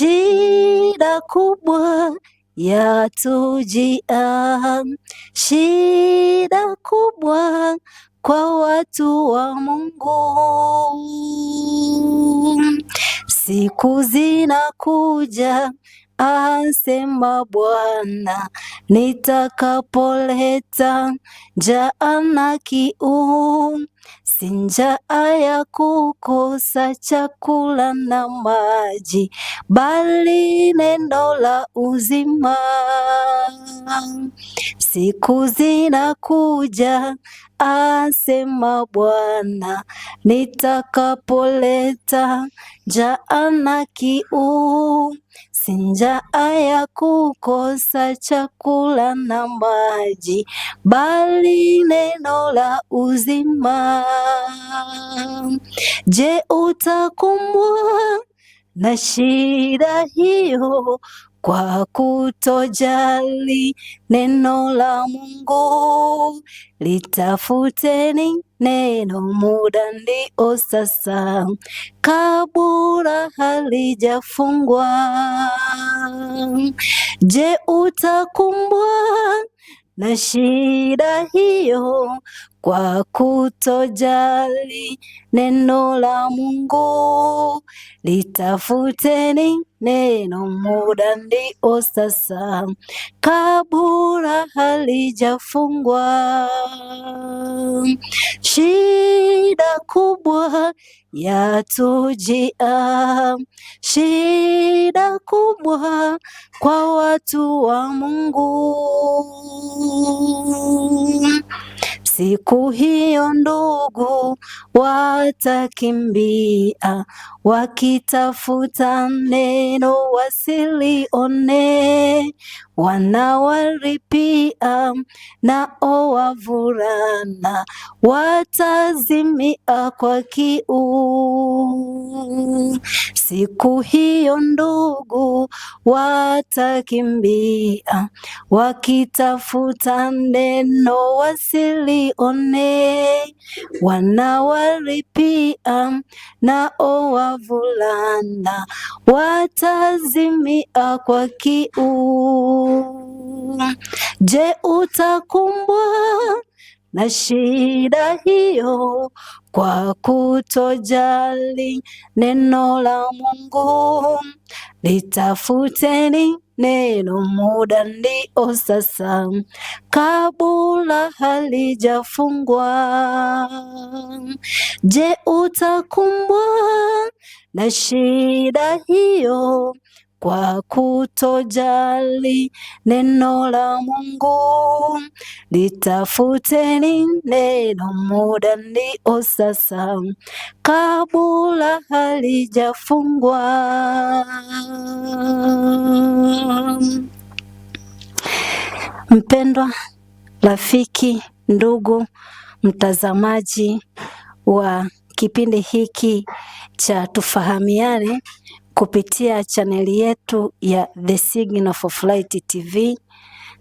Shida kubwa yatujia, shida kubwa kwa watu wa Mungu. Siku zinakuja, asema Bwana, nitakapoleta njaa na kiu, si njaa ya kukosa chakula na maji, bali neno la uzima. Siku zinakuja, asema Bwana, nitakapoleta njaa na kiu, si njaa ya kukosa chakula na maji, bali neno la uzima. Je, utakumbwa na shida hiyo kwa kutojali neno la Mungu? Litafuteni neno, muda ndio sasa, kabla halijafungwa. Je, utakumbwa na shida hiyo kwa kutojali neno la Mungu? Litafuteni neno, muda ndio sasa, kabla halijafungwa. Shida kubwa yatujia, shida kubwa kwa watu wa Mungu. Siku hiyo ndugu watakimbia, wakitafuta neno wasilione, wanawaripia nao wavulana watazimia kwa kiu. Siku hiyo ndugu watakimbia, wakitafuta neno wasilione, wanawaripia nao wavulana watazimia kwa kiu. Je, utakumbwa na shida hiyo kwa kutojali neno la Mungu? Litafuteni neno, muda ndio sasa, kabla halijafungwa. Je, utakumbwa na shida hiyo kwa kutojali neno la Mungu? Litafuteni neno, muda ndio sasa, kabla halijafungwa. Mpendwa rafiki, ndugu mtazamaji wa kipindi hiki cha Tufahamiane kupitia chaneli yetu ya The Signal for Flight TV,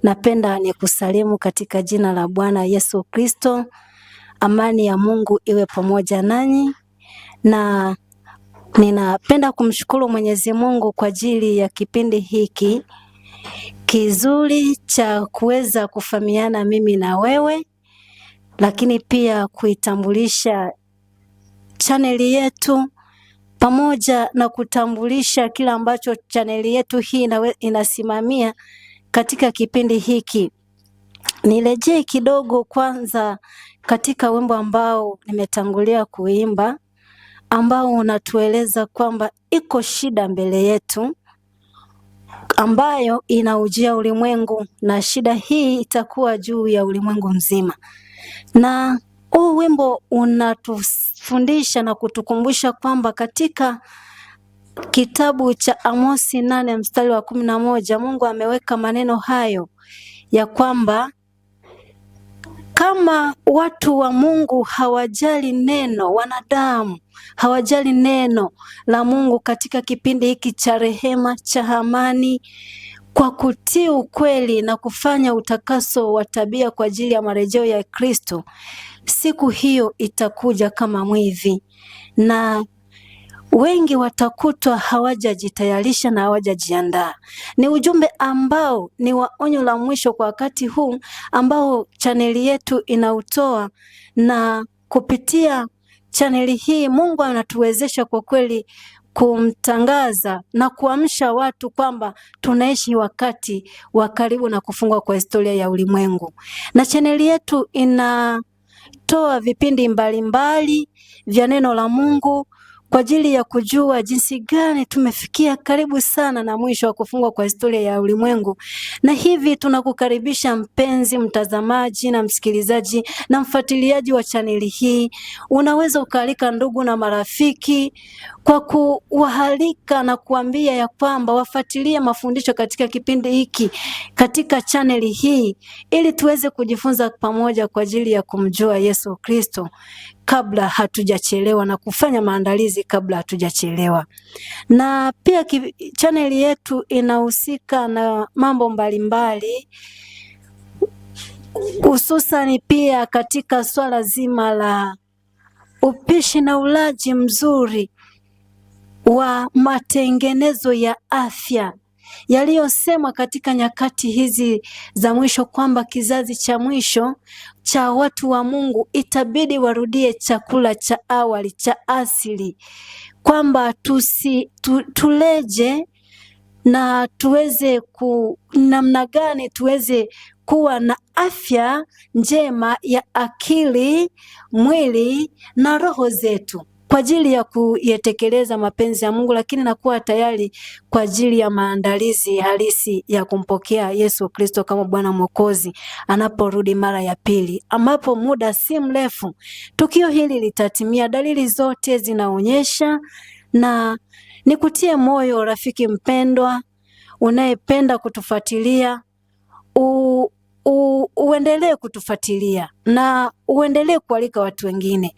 napenda nikusalimu katika jina la Bwana Yesu Kristo. Amani ya Mungu iwe pamoja nanyi, na ninapenda kumshukuru Mwenyezi Mungu kwa ajili ya kipindi hiki kizuri cha kuweza kufahamiana mimi na wewe, lakini pia kuitambulisha chaneli yetu pamoja na kutambulisha kila ambacho chaneli yetu hii inasimamia katika kipindi hiki. Nirejee kidogo kwanza katika wimbo ambao nimetangulia kuimba, ambao unatueleza kwamba iko shida mbele yetu ambayo inaujia ulimwengu, na shida hii itakuwa juu ya ulimwengu mzima. Na huu wimbo unatufundisha na kutukumbusha kwamba katika kitabu cha Amosi 8 mstari wa 11 Mungu ameweka maneno hayo ya kwamba kama watu wa Mungu hawajali neno, wanadamu hawajali neno la Mungu katika kipindi hiki cha rehema, cha amani, kwa kutii ukweli na kufanya utakaso wa tabia kwa ajili ya marejeo ya Kristo, siku hiyo itakuja kama mwivi. Na Wengi watakutwa hawajajitayarisha na hawajajiandaa. Ni ujumbe ambao ni wa onyo la mwisho kwa wakati huu ambao chaneli yetu inautoa, na kupitia chaneli hii Mungu anatuwezesha kwa kweli kumtangaza na kuamsha watu kwamba tunaishi wakati wa karibu na kufungwa kwa historia ya ulimwengu. Na chaneli yetu inatoa vipindi mbalimbali vya neno la Mungu kwa ajili ya kujua jinsi gani tumefikia karibu sana na mwisho wa kufungwa kwa historia ya ulimwengu. Na hivi tunakukaribisha mpenzi mtazamaji na msikilizaji na mfuatiliaji wa chaneli hii. Unaweza ukaalika ndugu na marafiki kwa kuwahalika na kuambia ya kwamba wafuatilie mafundisho katika kipindi hiki katika chaneli hii, ili tuweze kujifunza pamoja kwa ajili ya kumjua Yesu Kristo kabla hatujachelewa na kufanya maandalizi kabla hatujachelewa. Na pia chaneli yetu inahusika na mambo mbalimbali, hususani pia katika swala zima la upishi na ulaji mzuri wa matengenezo ya afya yaliyosemwa katika nyakati hizi za mwisho, kwamba kizazi cha mwisho cha watu wa Mungu itabidi warudie chakula cha awali cha asili, kwamba tuleje na tuweze namna gani tuweze kuwa na afya njema ya akili, mwili na roho zetu kwa ajili ya kuyatekeleza mapenzi ya Mungu, lakini na kuwa tayari kwa ajili ya maandalizi halisi ya kumpokea Yesu Kristo kama Bwana Mwokozi anaporudi mara ya pili, ambapo muda si mrefu tukio hili litatimia. Dalili zote zinaonyesha, na nikutie moyo rafiki mpendwa unayependa kutufuatilia, uendelee kutufuatilia na uendelee kualika watu wengine.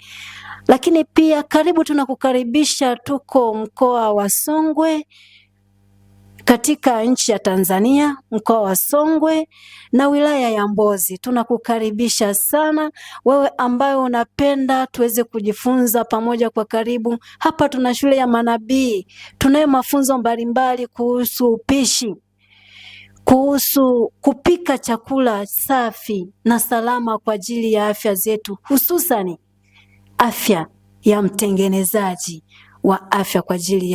Lakini pia karibu, tunakukaribisha. Tuko mkoa wa Songwe katika nchi ya Tanzania, mkoa wa Songwe na wilaya ya Mbozi. Tunakukaribisha sana wewe ambaye unapenda tuweze kujifunza pamoja kwa karibu. Hapa tuna shule ya manabii, tunayo mafunzo mbalimbali kuhusu upishi, kuhusu kupika chakula safi na salama kwa ajili ya afya zetu, hususani afya ya mtengenezaji wa afya kwa ajili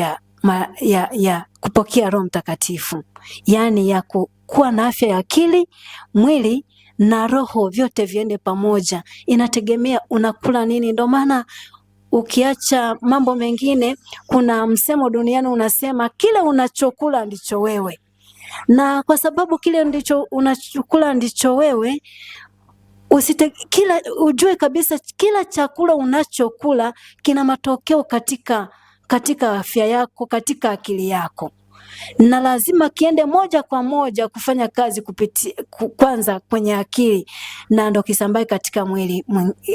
ya kupokea Roho Mtakatifu, yaani ya kuwa na afya ya akili, mwili na roho, vyote viende pamoja. Inategemea unakula nini. Ndio maana ukiacha mambo mengine, kuna msemo duniani unasema kile unachokula ndicho wewe, na kwa sababu kile ndicho unachokula ndicho wewe, ujue kabisa kila chakula unachokula kina matokeo katika afya yako, katika akili yako, na lazima kiende moja kwa moja kufanya kazi kupitia kwanza kwenye akili na ndo kisambae katika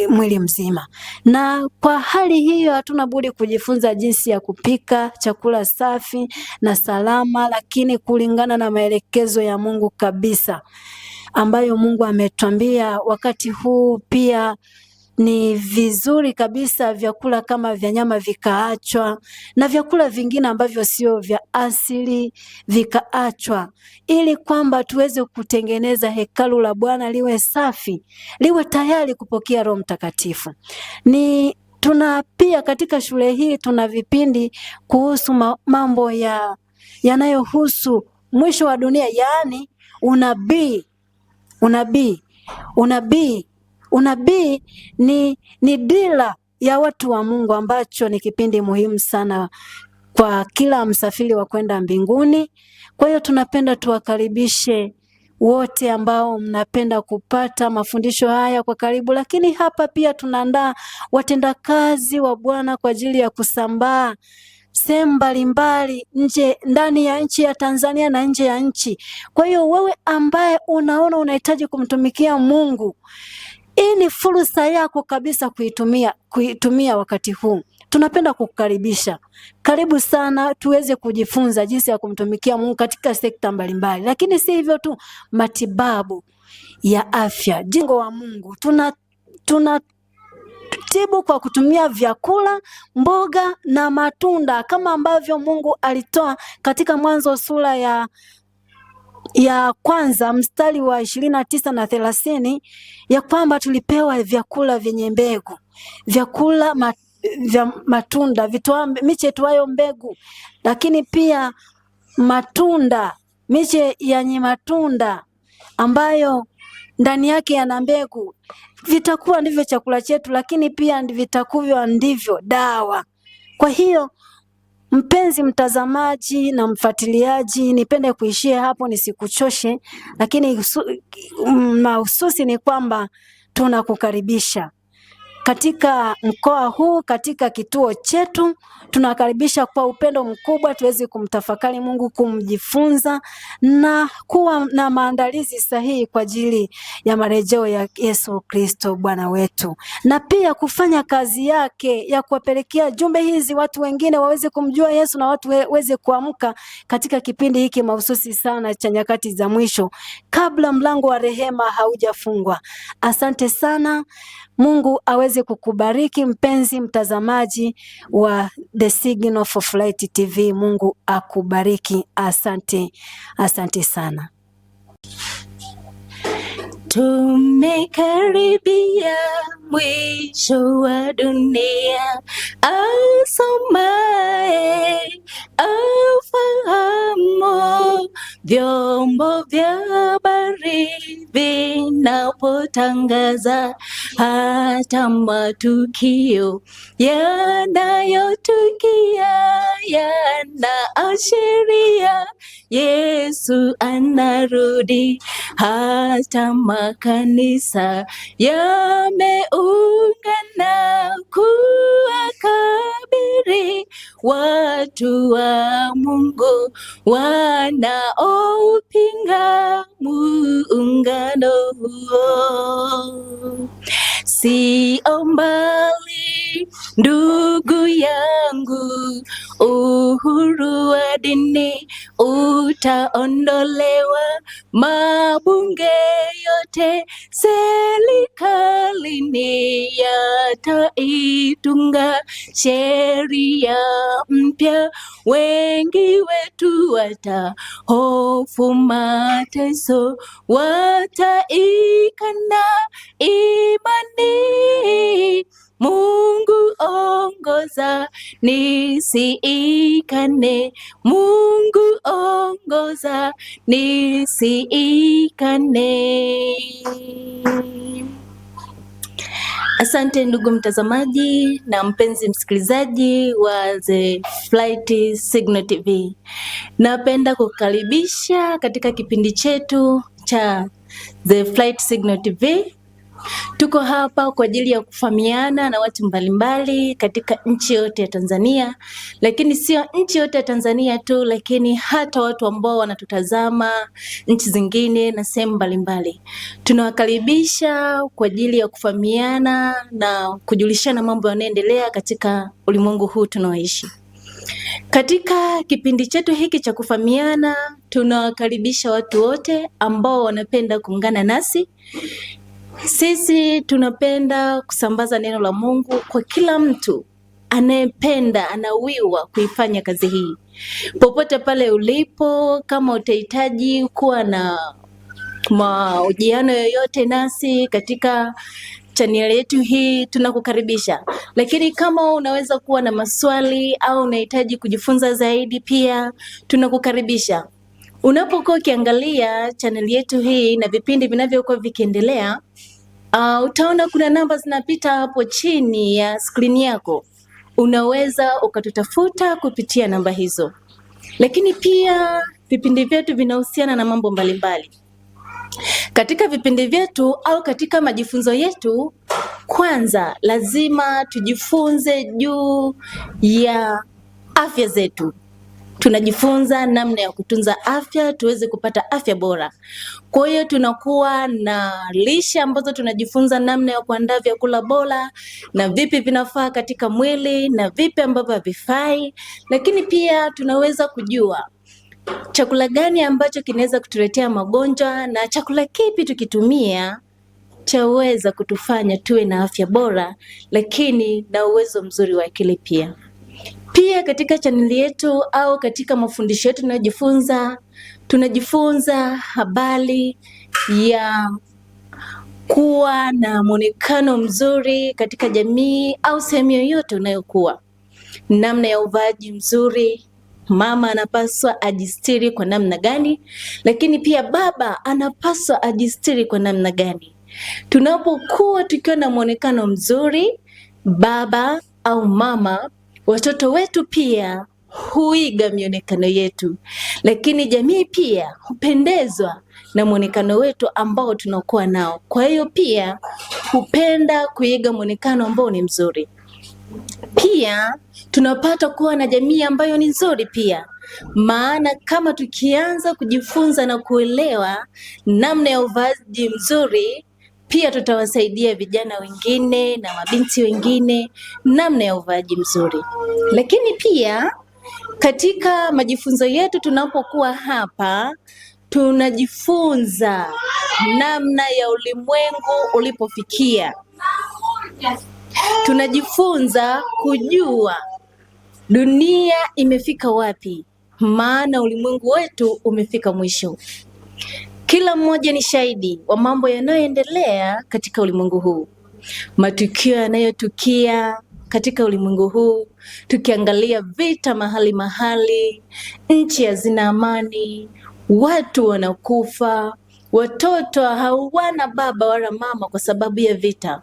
mwili mzima. Na kwa hali hiyo hatuna budi kujifunza jinsi ya kupika chakula safi na salama, lakini kulingana na maelekezo ya Mungu kabisa ambayo Mungu ametuambia wakati huu. Pia ni vizuri kabisa vyakula kama vya nyama vikaachwa na vyakula vingine ambavyo sio vya asili vikaachwa, ili kwamba tuweze kutengeneza hekalu la Bwana liwe safi, liwe tayari kupokea Roho Mtakatifu. Ni tuna pia katika shule hii tuna vipindi kuhusu mambo yanayohusu mwisho wa dunia, yaani unabii. Unabii, unabii, unabii ni dira ya watu wa Mungu, ambacho ni kipindi muhimu sana kwa kila msafiri wa kwenda mbinguni. Kwa hiyo tunapenda tuwakaribishe wote ambao mnapenda kupata mafundisho haya kwa karibu, lakini hapa pia tunaandaa watendakazi wa Bwana kwa ajili ya kusambaa sehemu mbalimbali nje, ndani ya nchi ya Tanzania na nje ya nchi. Kwa hiyo wewe ambaye unaona unahitaji kumtumikia Mungu, hii ni fursa yako kabisa kuitumia wakati huu. Tunapenda kukukaribisha. Karibu sana tuweze kujifunza jinsi ya kumtumikia Mungu katika sekta mbalimbali. Lakini si hivyo tu, matibabu ya afya, jengo wa Mungu. Tuna Kujitibu kwa kutumia vyakula, mboga na matunda kama ambavyo Mungu alitoa katika Mwanzo sura ya kwanza mstari wa 29 na 30, ya kwamba tulipewa vyakula vyenye mbegu, vyakula vya matunda, miche itoayo mbegu, lakini pia matunda, miche yenye matunda ambayo ndani yake yana mbegu, vitakuwa ndivyo chakula chetu, lakini pia vitakuwa ndivyo dawa. Kwa hiyo mpenzi mtazamaji na mfuatiliaji, nipende kuishia hapo nisikuchoshe, lakini mahususi ni kwamba tunakukaribisha katika mkoa huu, katika kituo chetu. Tunakaribisha kwa upendo mkubwa tuweze kumtafakari Mungu, kumjifunza na kuwa na maandalizi sahihi kwa ajili ya marejeo ya Yesu Kristo Bwana wetu, na pia kufanya kazi yake ya kuwapelekea jumbe hizi watu wengine waweze kumjua Yesu na watu waweze kuamka katika kipindi hiki mahususi sana cha nyakati za mwisho, kabla mlango wa rehema haujafungwa. Asante sana. Mungu aweze kukubariki mpenzi mtazamaji wa The Signal for Flight TV. Mungu akubariki. Asante, asante sana. Tumekaribia mwisho wa dunia, asomaye afahamu. Vyombo vya habari vinapotangaza hata matukio yanayotukia yanaashiria Yesu anarudi. Hata makanisa yameungana kuwakabiri watu wa Mungu wanaopinga muungano huo. Sio mbali ndugu yangu, uhuru wa dini utaondolewa, mabunge yote serikalini yataitunga sheria mpya, wengi wetu watahofu mateso, wataikana imani. Mungu ongoza nisiikane, Mungu ongoza nisiikane. Asante ndugu mtazamaji na mpenzi msikilizaji wa The Flight Signal TV. Napenda kukaribisha katika kipindi chetu cha The Flight Signal TV. Tuko hapa kwa ajili ya kufahamiana na watu mbalimbali katika nchi yote ya Tanzania, lakini sio nchi yote ya Tanzania tu, lakini hata watu ambao wanatutazama nchi zingine na sehemu mbalimbali. Tunawakaribisha kwa ajili ya kufahamiana na kujulishana mambo yanayoendelea katika ulimwengu huu tunaoishi. Katika kipindi chetu hiki cha kufahamiana, tunawakaribisha watu wote ambao wanapenda kuungana nasi. Sisi tunapenda kusambaza neno la Mungu kwa kila mtu anayependa, anawiwa kuifanya kazi hii. Popote pale ulipo, kama utahitaji kuwa na mahojiano yoyote nasi katika chaneli yetu hii, tunakukaribisha. Lakini kama unaweza kuwa na maswali au unahitaji kujifunza zaidi, pia tunakukaribisha. Unapokuwa ukiangalia chaneli yetu hii na vipindi vinavyokuwa vikiendelea, utaona kuna namba zinapita hapo chini ya skrini yako. Unaweza ukatutafuta kupitia namba hizo. Lakini pia vipindi vyetu vinahusiana na mambo mbalimbali. Katika vipindi vyetu au katika majifunzo yetu, kwanza lazima tujifunze juu ya afya zetu. Tunajifunza namna ya kutunza afya tuweze kupata afya bora. Kwa hiyo tunakuwa na lishe ambazo tunajifunza namna ya kuandaa vyakula bora na vipi vinafaa katika mwili na vipi ambavyo havifai, lakini pia tunaweza kujua chakula gani ambacho kinaweza kutuletea magonjwa na chakula kipi tukitumia chaweza kutufanya tuwe na afya bora, lakini na uwezo mzuri wa akili pia. Pia katika chaneli yetu au katika mafundisho yetu tunayojifunza, tunajifunza habari ya kuwa na mwonekano mzuri katika jamii au sehemu yoyote unayokuwa, namna ya uvaaji mzuri, mama anapaswa ajistiri kwa namna gani, lakini pia baba anapaswa ajistiri kwa namna gani. Tunapokuwa tukiwa na mwonekano mzuri, baba au mama, watoto wetu pia huiga mionekano yetu, lakini jamii pia hupendezwa na mwonekano wetu ambao tunakuwa nao. Kwa hiyo pia hupenda kuiga mwonekano ambao ni mzuri. Pia tunapata kuwa na jamii ambayo ni nzuri pia, maana kama tukianza kujifunza na kuelewa namna ya uvaaji mzuri, pia tutawasaidia vijana wengine na mabinti wengine namna ya uvaaji mzuri. Lakini pia katika majifunzo yetu tunapokuwa hapa, tunajifunza namna ya ulimwengu ulipofikia. Tunajifunza kujua dunia imefika wapi, maana ulimwengu wetu umefika mwisho. Kila mmoja ni shahidi wa mambo yanayoendelea katika ulimwengu huu, matukio yanayotukia katika ulimwengu huu, tukiangalia vita mahali mahali, nchi hazina amani, watu wanakufa, watoto hawana baba wala mama kwa sababu ya vita.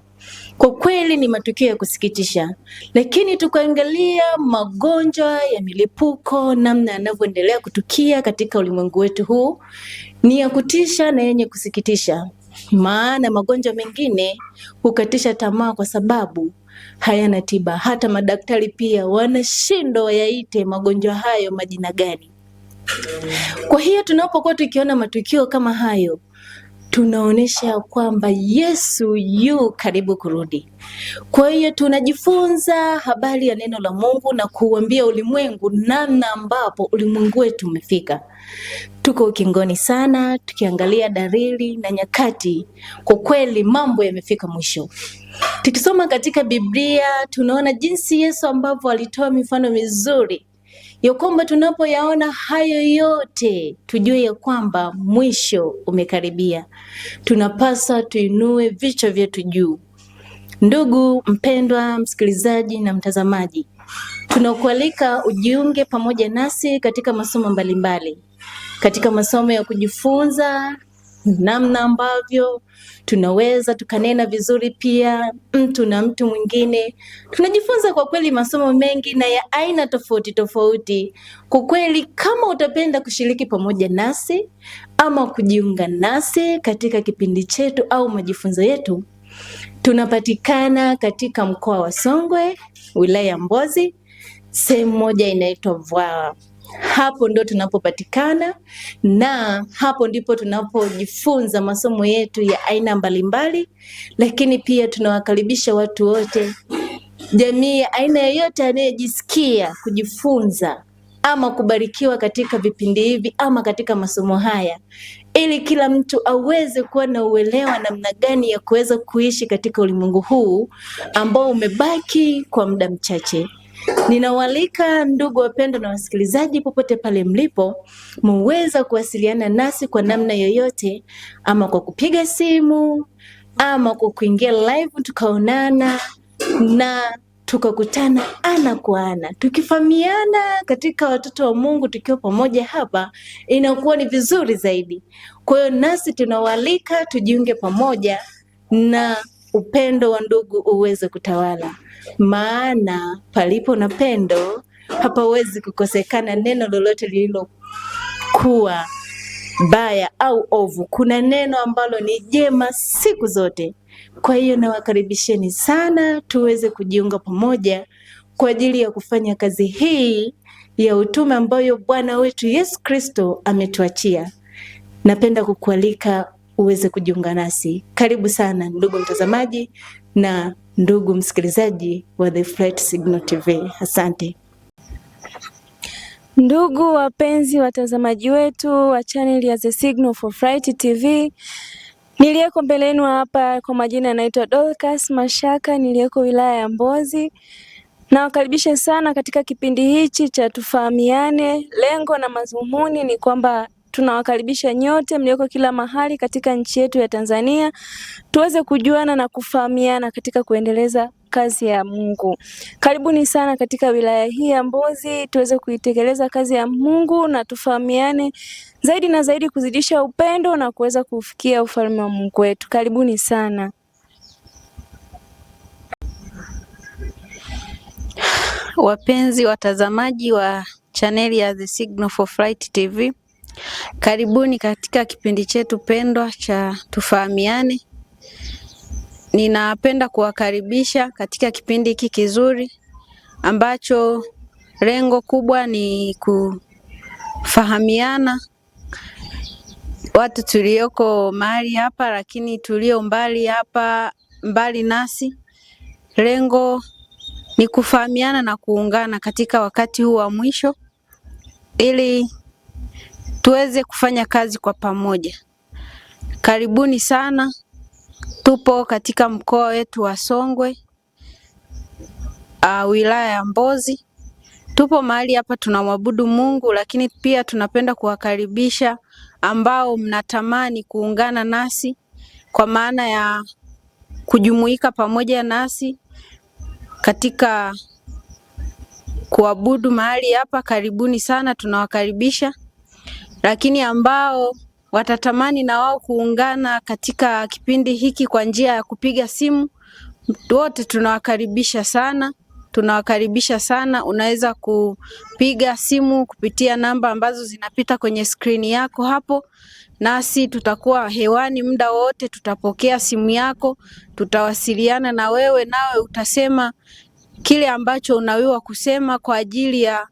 Kwa kweli ni matukio ya kusikitisha, lakini tukaangalia magonjwa ya milipuko namna yanavyoendelea kutukia katika ulimwengu wetu huu, ni ya kutisha na yenye kusikitisha, maana magonjwa mengine hukatisha tamaa kwa sababu hayana tiba. Hata madaktari pia wanashindwa wayaite magonjwa hayo majina gani. Kwa hiyo tunapokuwa tukiona matukio kama hayo, tunaonyesha kwamba Yesu yu karibu kurudi. Kwa hiyo tunajifunza habari ya neno la Mungu na kuuambia ulimwengu namna ambapo ulimwengu wetu umefika. Tuko ukingoni sana, tukiangalia dalili na nyakati, kwa kweli mambo yamefika mwisho. Tukisoma katika Biblia tunaona jinsi Yesu ambavyo alitoa mifano mizuri ya kwamba tunapoyaona hayo yote tujue ya kwamba mwisho umekaribia. Tunapaswa tuinue vichwa vyetu juu. Ndugu mpendwa msikilizaji na mtazamaji, tunakualika ujiunge pamoja nasi katika masomo mbalimbali, katika masomo ya kujifunza namna ambavyo tunaweza tukanena vizuri pia mtu na mtu mwingine. Tunajifunza kwa kweli masomo mengi na ya aina tofauti tofauti. Kwa kweli, kama utapenda kushiriki pamoja nasi ama kujiunga nasi katika kipindi chetu au majifunzo yetu, tunapatikana katika mkoa wa Songwe, wilaya ya Mbozi, sehemu moja inaitwa Vwawa. Hapo ndo tunapopatikana na hapo ndipo tunapojifunza masomo yetu ya aina mbalimbali, lakini pia tunawakaribisha watu wote, jamii ya aina yoyote anayejisikia kujifunza ama kubarikiwa katika vipindi hivi ama katika masomo haya, ili kila mtu aweze kuwa na uelewa namna gani ya kuweza kuishi katika ulimwengu huu ambao umebaki kwa muda mchache. Ninawaalika ndugu wapendwa na wasikilizaji, popote pale mlipo, muweza kuwasiliana nasi kwa namna yoyote, ama kwa kupiga simu ama kwa kuingia live tukaonana na tukakutana ana kwa ana, tukifahamiana katika watoto wa Mungu tukiwa pamoja hapa, inakuwa ni vizuri zaidi. Kwa hiyo nasi tunawaalika tujiunge pamoja na upendo wa ndugu uweze kutawala, maana palipo na pendo hapawezi kukosekana neno lolote lililokuwa baya au ovu. Kuna neno ambalo ni jema siku zote. Kwa hiyo nawakaribisheni sana tuweze kujiunga pamoja kwa ajili ya kufanya kazi hii ya utume ambayo Bwana wetu Yesu Kristo ametuachia. Napenda kukualika uweze kujiunga nasi. Karibu sana ndugu mtazamaji na ndugu msikilizaji wa The Flight Signal TV. Asante. Ndugu wapenzi watazamaji wetu wa channel ya The Signal for Flight TV, Niliyeko mbele yenu hapa kwa majina anaitwa Dorcas Mashaka, niliyeko wilaya ya Mbozi. Nawakaribisha sana katika kipindi hichi cha Tufahamiane. Lengo na madhumuni ni kwamba tunawakaribisha nyote mlioko kila mahali katika nchi yetu ya Tanzania tuweze kujuana na kufahamiana katika kuendeleza kazi ya Mungu. Karibuni sana katika wilaya hii ya Mbozi tuweze kuitekeleza kazi ya Mungu na tufahamiane zaidi na zaidi, kuzidisha upendo na kuweza kufikia ufalme wa Mungu wetu. Karibuni sana. Wapenzi watazamaji wa chaneli ya The Signal for Flight TV, karibuni katika kipindi chetu pendwa cha Tufahamiane. Ninapenda kuwakaribisha katika kipindi hiki kizuri ambacho lengo kubwa ni kufahamiana watu tulioko mahali hapa, lakini tulio mbali hapa mbali nasi. Lengo ni kufahamiana na kuungana katika wakati huu wa mwisho ili tuweze kufanya kazi kwa pamoja. Karibuni sana. Tupo katika mkoa wetu wa Songwe, wilaya ya Mbozi. Tupo mahali hapa tunamwabudu Mungu, lakini pia tunapenda kuwakaribisha ambao mnatamani kuungana nasi kwa maana ya kujumuika pamoja nasi katika kuabudu mahali hapa. Karibuni sana, tunawakaribisha. Lakini ambao watatamani na wao kuungana katika kipindi hiki kwa njia ya kupiga simu, wote tunawakaribisha sana, tunawakaribisha sana. Unaweza kupiga simu kupitia namba ambazo zinapita kwenye skrini yako hapo, nasi tutakuwa hewani muda wote, tutapokea simu yako, tutawasiliana na wewe, nawe utasema kile ambacho unawiwa kusema kwa ajili ya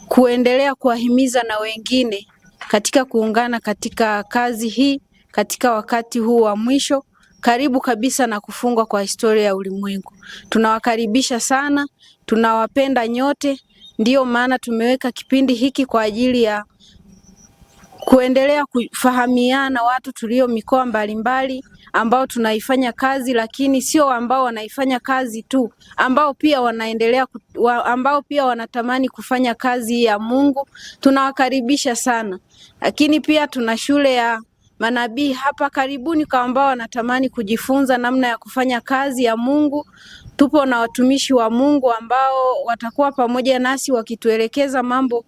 kuendelea kuwahimiza na wengine katika kuungana katika kazi hii katika wakati huu wa mwisho karibu kabisa na kufungwa kwa historia ya ulimwengu. Tunawakaribisha sana, tunawapenda nyote. Ndiyo maana tumeweka kipindi hiki kwa ajili ya kuendelea kufahamiana watu tulio mikoa mbalimbali ambao tunaifanya kazi, lakini sio ambao wanaifanya kazi tu, ambao pia wanaendelea ambao pia wanatamani kufanya kazi ya Mungu. Tunawakaribisha sana, lakini pia tuna shule ya manabii hapa karibuni kwa ambao wanatamani kujifunza namna ya kufanya kazi ya Mungu. Tupo na watumishi wa Mungu ambao watakuwa pamoja nasi wakituelekeza mambo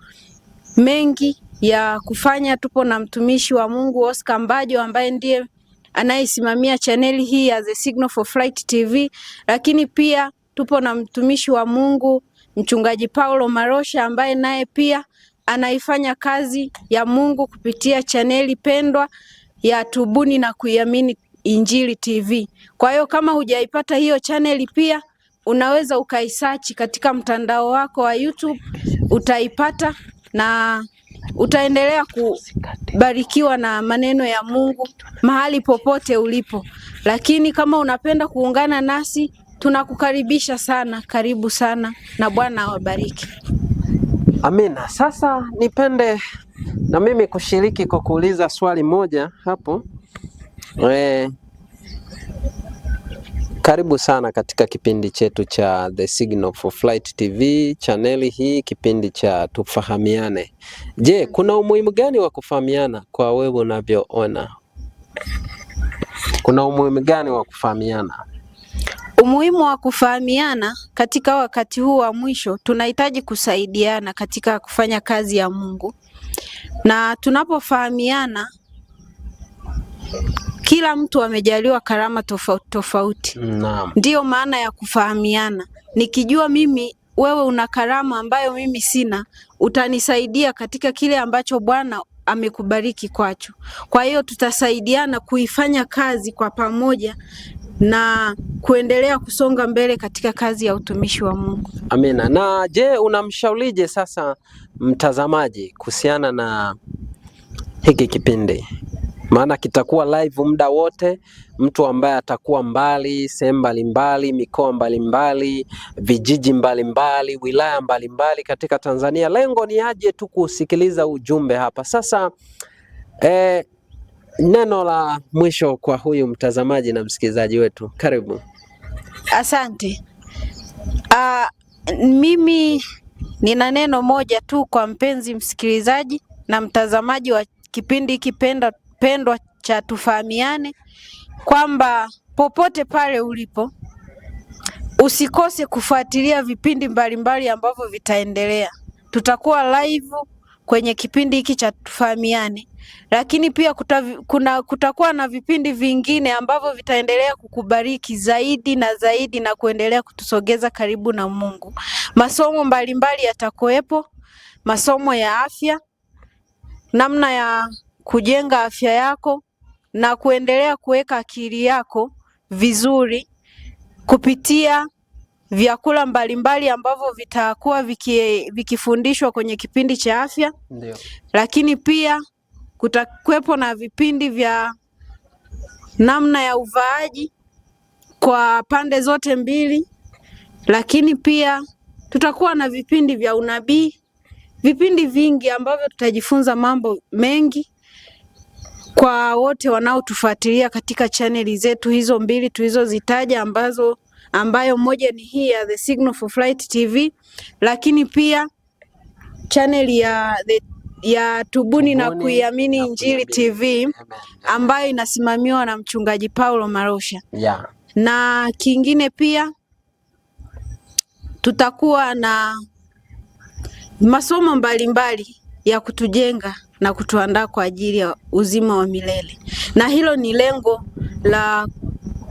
mengi ya kufanya. Tupo na mtumishi wa Mungu Oscar Mbajo ambaye ndiye anayesimamia chaneli hii ya The Signal for Flight TV, lakini pia tupo na mtumishi wa Mungu Mchungaji Paulo Marosha ambaye naye pia anaifanya kazi ya Mungu kupitia chaneli pendwa ya Tubuni na Kuiamini Injili TV. Kwa hiyo kama hujaipata hiyo chaneli pia unaweza ukaisearch katika mtandao wako wa YouTube utaipata na utaendelea kubarikiwa na maneno ya Mungu mahali popote ulipo. Lakini kama unapenda kuungana nasi, tunakukaribisha sana. Karibu sana na Bwana awabariki. Amina. Sasa nipende na mimi kushiriki kwa kuuliza swali moja hapo. Karibu sana katika kipindi chetu cha The Signal for Flight TV, chaneli hii, kipindi cha Tufahamiane. Je, kuna umuhimu gani wa kufahamiana kwa wewe unavyoona? Kuna umuhimu gani wa kufahamiana? Umuhimu wa kufahamiana katika wakati huu wa mwisho, tunahitaji kusaidiana katika kufanya kazi ya Mungu, na tunapofahamiana, kila mtu amejaliwa karama tofauti tofauti. Naam. Ndiyo maana ya kufahamiana. Nikijua mimi wewe una karama ambayo mimi sina, utanisaidia katika kile ambacho Bwana amekubariki kwacho. Kwa hiyo tutasaidiana kuifanya kazi kwa pamoja na kuendelea kusonga mbele katika kazi ya utumishi wa Mungu. Amina. Na je, unamshaurije sasa mtazamaji kuhusiana na hiki kipindi? Maana kitakuwa live muda wote. Mtu ambaye atakuwa mbali, sehemu mbalimbali, mikoa mbalimbali, vijiji mbalimbali, wilaya mbalimbali katika Tanzania, lengo ni aje tu kusikiliza ujumbe hapa. Sasa Neno la mwisho kwa huyu mtazamaji na msikilizaji wetu, karibu. Asante. Mimi nina neno moja tu kwa mpenzi msikilizaji na mtazamaji wa kipindi hiki pendwa cha Tufahamiane, kwamba popote pale ulipo usikose kufuatilia vipindi mbalimbali ambavyo vitaendelea. Tutakuwa live kwenye kipindi hiki cha Tufahamiane, lakini pia kutakuwa na vipindi vingine ambavyo vitaendelea kukubariki zaidi na zaidi na kuendelea kutusogeza karibu na Mungu. Masomo mbalimbali yatakuwepo, masomo ya afya, namna ya kujenga afya yako na kuendelea kuweka akili yako vizuri kupitia vyakula mbalimbali ambavyo vitakuwa vikifundishwa kwenye kipindi cha afya. Ndio. Lakini pia kutakuwepo na vipindi vya namna ya uvaaji kwa pande zote mbili, lakini pia tutakuwa na vipindi vya unabii, vipindi vingi ambavyo tutajifunza mambo mengi. Kwa wote wanaotufuatilia katika chaneli zetu hizo mbili tulizozitaja, ambayo moja ni hii ya The Signal for Flight TV, lakini pia chaneli ya Tubuni na Kuiamini Injili TV ambayo inasimamiwa na Mchungaji Paulo Marosha. Yeah. Na kingine pia tutakuwa na masomo mbalimbali ya kutujenga na kutuandaa kwa ajili ya uzima wa milele. Na hilo ni lengo la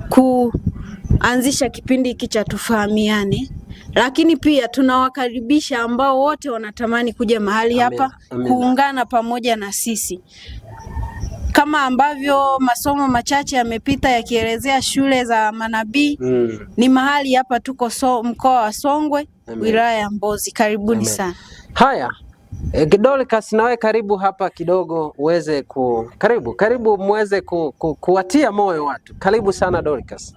kuanzisha kipindi hiki cha Tufahamiane. Lakini pia tunawakaribisha ambao wote wanatamani kuja mahali hapa kuungana pamoja na sisi. Kama ambavyo masomo machache yamepita yakielezea shule za manabii, ni mahali hapa tuko mkoa wa Songwe, wilaya ya Mbozi. Karibuni sana. Haya, Dorcas, nawe karibu hapa kidogo uweze karibu muweze kuwatia moyo watu. Karibu sana Dorcas.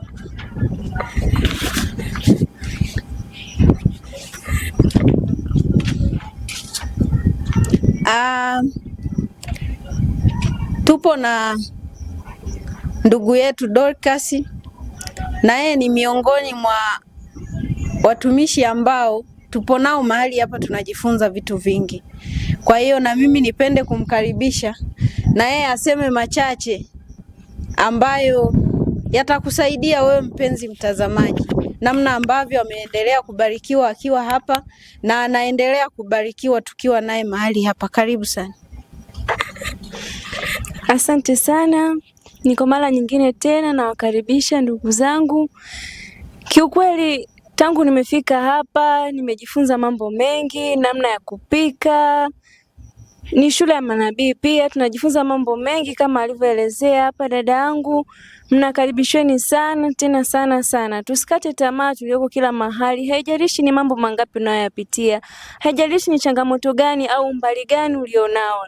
Tupo na ndugu yetu Dorcas, na yeye ni miongoni mwa watumishi ambao tupo nao mahali hapa, tunajifunza vitu vingi. Kwa hiyo na mimi nipende kumkaribisha na yeye aseme machache ambayo yatakusaidia wewe mpenzi mtazamaji, namna ambavyo ameendelea kubarikiwa akiwa hapa na anaendelea kubarikiwa tukiwa naye mahali hapa. Karibu sana. Asante sana. Niko mara nyingine tena nawakaribisha ndugu zangu. Kiukweli tangu nimefika hapa nimejifunza mambo mengi, namna ya kupika. Ni shule ya manabii pia tunajifunza mambo mengi kama alivyoelezea hapa dada yangu. Mnakaribishweni sana tena sana sana. Tusikate tamaa tulioko kila mahali. Haijalishi ni mambo mangapi unayoyapitia, haijalishi ni changamoto gani au umbali gani ulionao.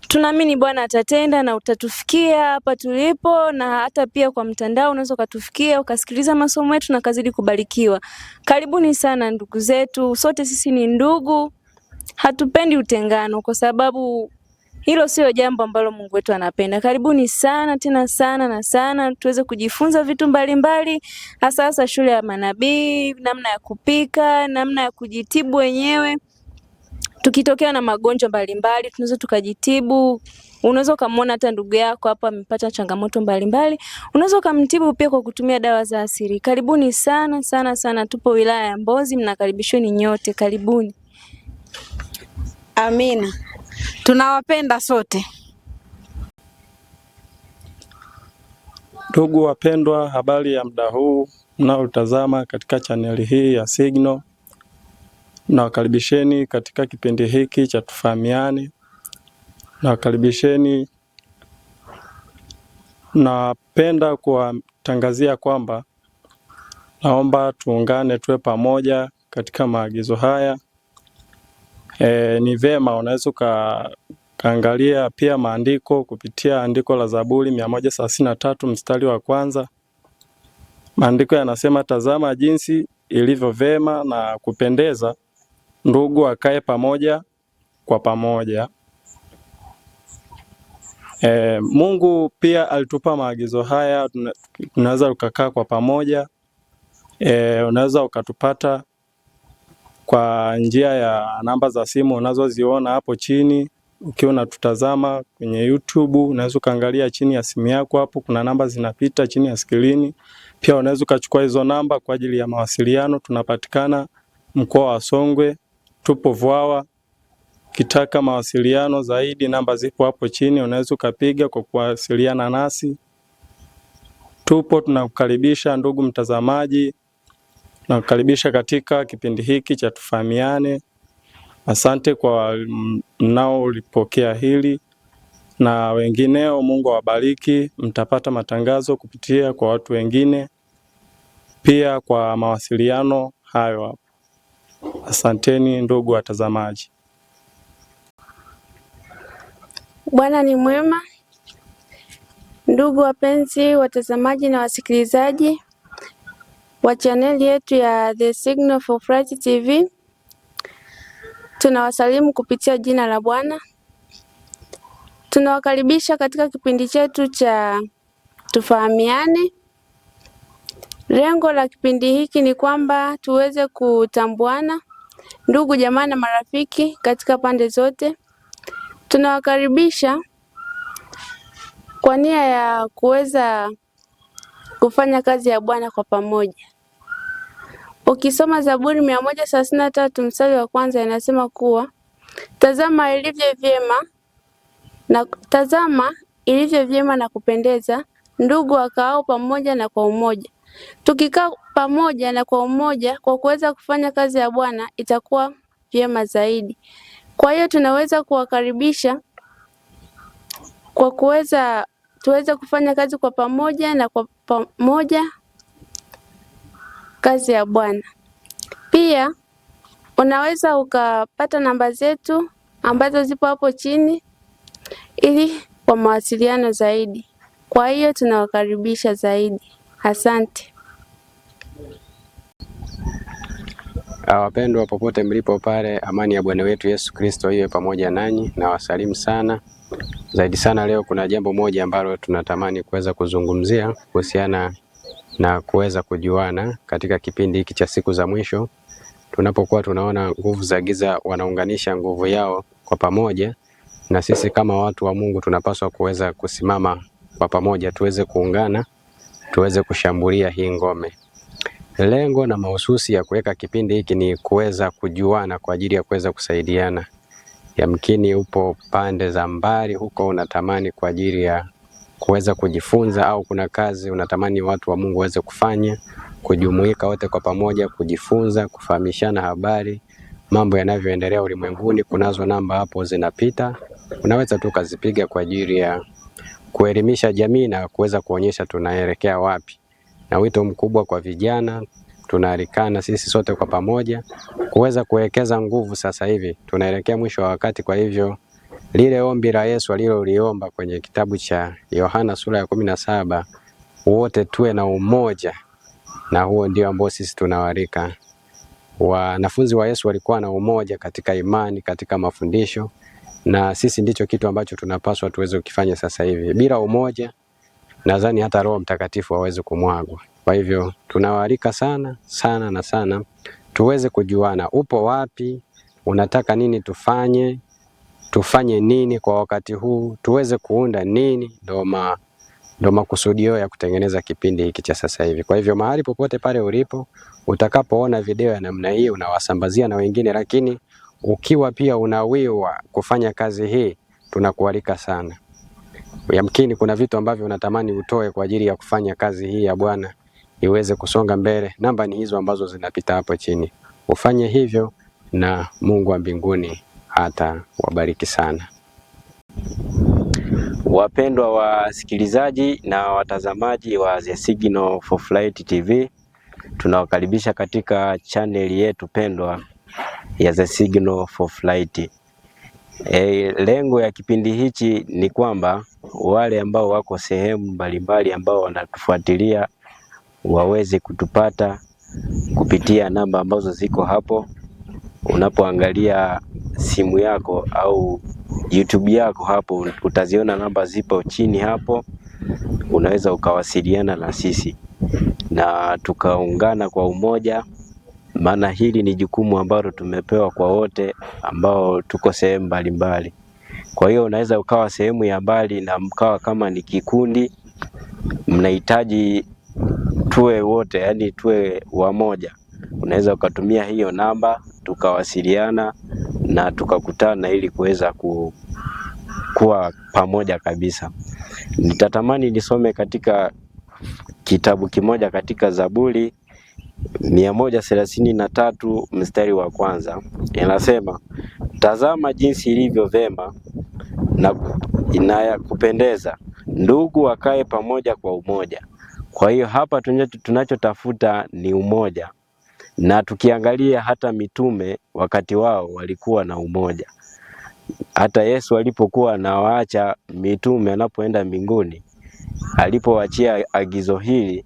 Tunaamini Bwana atatenda na utatufikia hapa tulipo, na hata pia kwa mtandao unaweza ukatufikia ukasikiliza masomo yetu na kazidi kubarikiwa. Karibuni sana ndugu zetu, sote sisi ni ndugu. Hatupendi utengano kwa sababu hilo sio jambo ambalo Mungu wetu anapenda. Karibuni sana tena sana na sana, tuweze kujifunza vitu mbalimbali, hasa hasa shule ya manabii, namna ya kupika, namna ya kujitibu wenyewe. Tukitokea na magonjwa mbalimbali tunaweza tukajitibu. Unaweza ukamwona hata ndugu yako hapa amepata changamoto mbalimbali, unaweza ukamtibu pia kwa kutumia dawa za asili. Karibuni sana sana sana, tupo wilaya ya Mbozi, mnakaribishweni nyote, karibuni. Amina. Tunawapenda sote. Ndugu wapendwa, habari ya muda huu mnaotazama katika chaneli hii ya Signal, nawakaribisheni katika kipindi hiki cha Tufahamiane. Nawakaribisheni, napenda kuwatangazia kwamba naomba tuungane tuwe pamoja katika maagizo haya. Ni vema unaweza ukaangalia pia maandiko kupitia andiko la Zaburi 133 mstari wa kwanza. Maandiko yanasema, tazama jinsi ilivyo vema na kupendeza ndugu akae pamoja kwa pamoja. Mungu pia alitupa maagizo haya, tunaweza ukakaa kwa pamoja. Unaweza ukatupata kwa njia ya namba za simu unazoziona hapo chini. Ukiwa unatutazama kwenye YouTube, unaweza ukaangalia chini ya simu yako hapo, kuna namba zinapita chini ya skrini. Pia unaweza ukachukua hizo namba kwa ajili ya mawasiliano. Tunapatikana mkoa wa Songwe, tupo Vwawa. Ukitaka mawasiliano zaidi, namba zipo hapo chini, unaweza ukapiga kwa kuwasiliana nasi. Tupo tunakukaribisha ndugu mtazamaji, tunakukaribisha katika kipindi hiki cha Tufahamiane. Asante kwa mnaolipokea hili na wengineo, Mungu awabariki. Mtapata matangazo kupitia kwa watu wengine, pia kwa mawasiliano hayo hapo. Asanteni ndugu watazamaji. Bwana ni mwema. Ndugu wapenzi watazamaji na wasikilizaji wa chaneli yetu ya The Signal for Flight TV, tunawasalimu kupitia jina la Bwana. Tunawakaribisha katika kipindi chetu cha Tufahamiane. Lengo la kipindi hiki ni kwamba tuweze kutambuana, ndugu jamaa na marafiki katika pande zote. Tunawakaribisha kwa nia ya kuweza kufanya kazi ya Bwana kwa pamoja. Ukisoma Zaburi 133 mstari wa kwanza inasema kuwa tazama ilivyo vyema na tazama ilivyo vyema na kupendeza ndugu wakaao pamoja na kwa umoja. Tukikaa pamoja na kwa umoja kwa kuweza kufanya kazi ya Bwana itakuwa vyema zaidi. Kwa hiyo tunaweza kuwakaribisha kwa kuweza tuweze kufanya kazi kwa pamoja na kwa pamoja kazi ya Bwana. Pia unaweza ukapata namba zetu ambazo zipo hapo chini ili kwa mawasiliano zaidi. Kwa hiyo tunawakaribisha zaidi. Asante. Wapendwa popote mlipo pale, amani ya Bwana wetu Yesu Kristo iwe pamoja nanyi na wasalimu sana. Zaidi sana leo kuna jambo moja ambalo tunatamani kuweza kuzungumzia kuhusiana na kuweza kujuana katika kipindi hiki cha siku za mwisho, tunapokuwa tunaona nguvu za giza wanaunganisha nguvu yao kwa pamoja, na sisi kama watu wa Mungu tunapaswa kuweza kusimama kwa pamoja, tuweze kuungana, tuweze kushambulia hii ngome. Lengo na mahususi ya kuweka kipindi hiki ni kuweza kujuana kwa ajili ya kuweza kusaidiana. Yamkini upo pande za mbali huko unatamani kwa ajili ya kuweza kujifunza, au kuna kazi unatamani watu wa Mungu waweze kufanya, kujumuika wote kwa pamoja, kujifunza, kufahamishana habari, mambo yanavyoendelea ulimwenguni. Kunazo namba hapo zinapita, unaweza tu ukazipiga kwa ajili ya kuelimisha jamii na kuweza kuonyesha tunaelekea wapi. Na wito mkubwa kwa vijana, tunaalikana sisi sote kwa pamoja kuweza kuwekeza nguvu sasa hivi. Tunaelekea mwisho wa wakati, kwa hivyo lile ombi la Yesu aliloliomba kwenye kitabu cha Yohana sura ya 17, wote tuwe na umoja, na huo ndio ambao sisi tunawalika. Wanafunzi wa Yesu walikuwa na umoja katika imani, katika mafundisho, na sisi ndicho kitu ambacho tunapaswa tuweze kukifanya sasa hivi. Bila umoja, nadhani hata Roho Mtakatifu hawezi kumwagwa. Kwa hivyo tunawaalika sana sana na sana tuweze kujuana, upo wapi, unataka nini tufanye, tufanye nini kwa wakati huu, tuweze kuunda nini. Ndo makusudio ya kutengeneza kipindi hiki cha sasa hivi. Kwa hivyo mahali popote pale ulipo, utakapoona video ya namna hii unawasambazia na wengine, lakini ukiwa pia unawiwa kufanya kazi hii, tunakualika sana. Yamkini kuna vitu ambavyo unatamani utoe kwa ajili ya kufanya kazi hii ya Bwana iweze kusonga mbele. Namba ni hizo ambazo zinapita hapo chini. Ufanye hivyo na Mungu wa mbinguni hata wabariki sana. Wapendwa wasikilizaji na watazamaji wa The Signal for Flight TV, tunawakaribisha katika chaneli yetu pendwa ya The Signal for Flight. Lengo ya kipindi hichi ni kwamba wale ambao wako sehemu mbalimbali ambao wanatufuatilia waweze kutupata kupitia namba ambazo ziko hapo, Unapoangalia simu yako au YouTube yako hapo, utaziona namba zipo chini hapo. Unaweza ukawasiliana na sisi na tukaungana kwa umoja, maana hili ni jukumu ambalo tumepewa kwa wote ambao tuko sehemu mbalimbali. Kwa hiyo unaweza ukawa sehemu ya mbali na mkawa kama ni kikundi, mnahitaji tuwe wote, yani tuwe wamoja. Unaweza ukatumia hiyo namba tukawasiliana na tukakutana ili kuweza kuwa pamoja kabisa. Nitatamani nisome katika kitabu kimoja katika Zaburi 133 mstari wa kwanza, inasema, tazama jinsi ilivyo vema na inayakupendeza ndugu wakae pamoja kwa umoja. Kwa hiyo hapa tunachotafuta ni umoja, na tukiangalia hata mitume wakati wao walikuwa na umoja. Hata Yesu alipokuwa anawaacha mitume anapoenda mbinguni, alipowaachia agizo hili,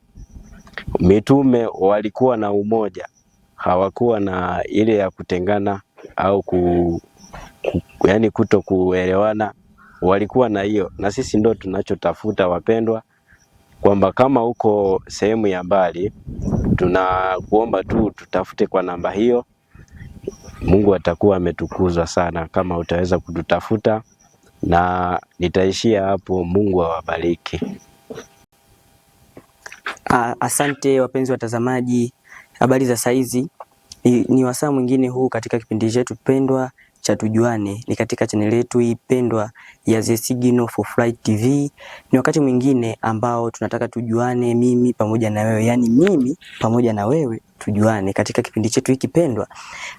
mitume walikuwa na umoja, hawakuwa na ile ya kutengana au yaani kuto kuelewana, walikuwa na hiyo. Na sisi ndo tunachotafuta wapendwa, kwamba kama uko sehemu ya mbali, tunakuomba tu tutafute kwa namba hiyo. Mungu atakuwa ametukuzwa sana kama utaweza kututafuta, na nitaishia hapo. Mungu awabariki. Asante wapenzi watazamaji, habari za saizi. Ni wasaa mwingine huu katika kipindi chetu pendwa cha Tujuane, ni katika chaneli yetu hii pendwa ya The Signal for Flight TV. Ni wakati mwingine ambao tunataka tujuane, mimi pamoja na wewe, yani mimi pamoja na wewe tujuane katika kipindi chetu hiki pendwa.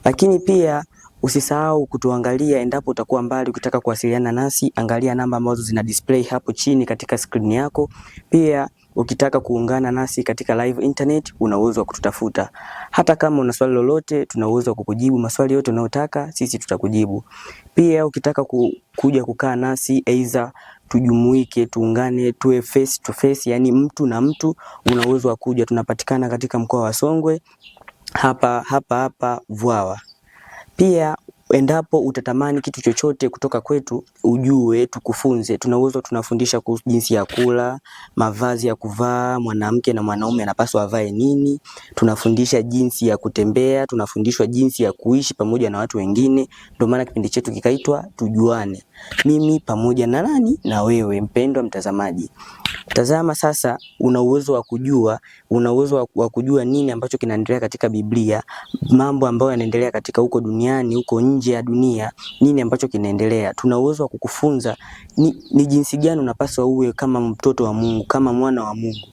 Lakini pia usisahau kutuangalia endapo utakuwa mbali, ukitaka kuwasiliana nasi, angalia namba ambazo zina display hapo chini katika screen yako. Pia ukitaka kuungana nasi katika live internet, una uwezo wa kututafuta. Hata kama una swali lolote, tuna uwezo wa kukujibu maswali yote unayotaka, sisi tutakujibu. Pia ukitaka kuja kukaa nasi, aidha tujumuike, tuungane, tuwe face to face, yani mtu na mtu, una uwezo wa kuja. Tunapatikana katika mkoa wa Songwe hapa hapa hapa Vwawa. Pia endapo utatamani kitu chochote kutoka kwetu, ujue tukufunze. Tuna uwezo, tunafundisha kuhusu jinsi ya kula, mavazi ya kuvaa, mwanamke na mwanaume anapaswa avae nini. Tunafundisha jinsi ya kutembea, tunafundishwa jinsi ya kuishi pamoja na watu wengine. Ndio maana kipindi chetu kikaitwa Tujuane, mimi pamoja na nani na wewe mpendwa mtazamaji. Tazama sasa, una uwezo wa kujua, una uwezo wa kujua nini ambacho kinaendelea katika Biblia, mambo ambayo yanaendelea katika huko duniani, huko nje ya dunia, nini ambacho kinaendelea. Tuna uwezo wa kukufunza ni jinsi gani unapaswa uwe kama mtoto wa Mungu, kama mwana wa Mungu.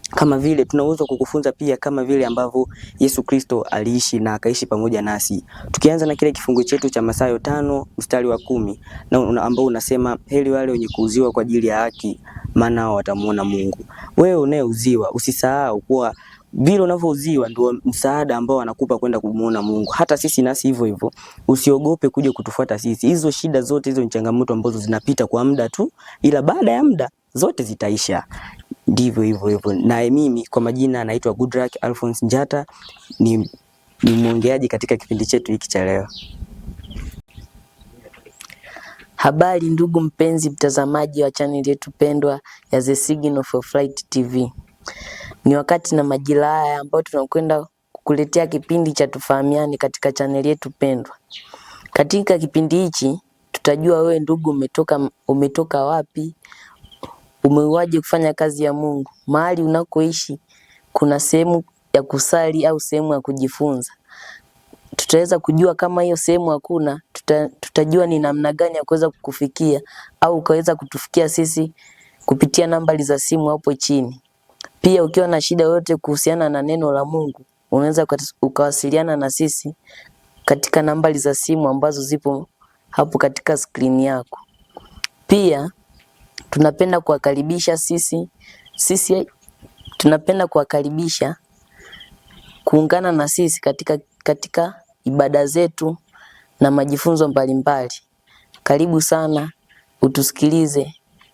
Kama vile tuna uwezo wa kukufunza pia kama vile ambavyo Yesu Kristo aliishi na akaishi pamoja nasi. Tukianza na kile kifungu chetu cha Mathayo 5 mstari wa 10 na ambao unasema, heri wale wenye kuuziwa kwa ajili ya haki, maana hao watamuona Mungu. Wewe unayeuziwa usisahau kuwa vile unavyouziwa ndio msaada ambao anakupa kwenda kumuona Mungu. Hata sisi nasi hivyo hivyo, usiogope kuja kutufuata sisi. Hizo shida zote hizo ni changamoto ambazo zinapita kwa muda tu, ila baada ya muda zote zitaisha. Ndivyo hivyo hivyo. Na mimi kwa majina naitwa Goodluck Alphonse Njata, ni mwongeaji katika kipindi chetu hiki cha leo. Habari ndugu mpenzi mtazamaji wa channel yetu pendwa ya The Signal for Flight TV. Ni wakati na majira haya ambayo tunakwenda kukuletea kipindi cha Tufahamiane katika channel yetu pendwa. Katika kipindi hichi tutajua wewe ndugu umetoka wapi, umeuaje kufanya kazi ya Mungu, mahali unakoishi kuna sehemu ya kusali au sehemu ya kujifunza. Tutaweza kujua kama hiyo sehemu hakuna, tutajua ni namna gani ya kuweza kukufikia au ukaweza kutufikia sisi kupitia nambari za simu hapo chini. Pia ukiwa na shida yoyote kuhusiana na neno la Mungu, unaweza ukawasiliana na sisi katika nambari za simu ambazo zipo hapo katika skrini yako. Pia tunapenda kuwakaribisha sisi tunapenda kuwakaribisha kuungana na sisi katika ibada zetu na majifunzo mbalimbali. Karibu sana, utusikilize.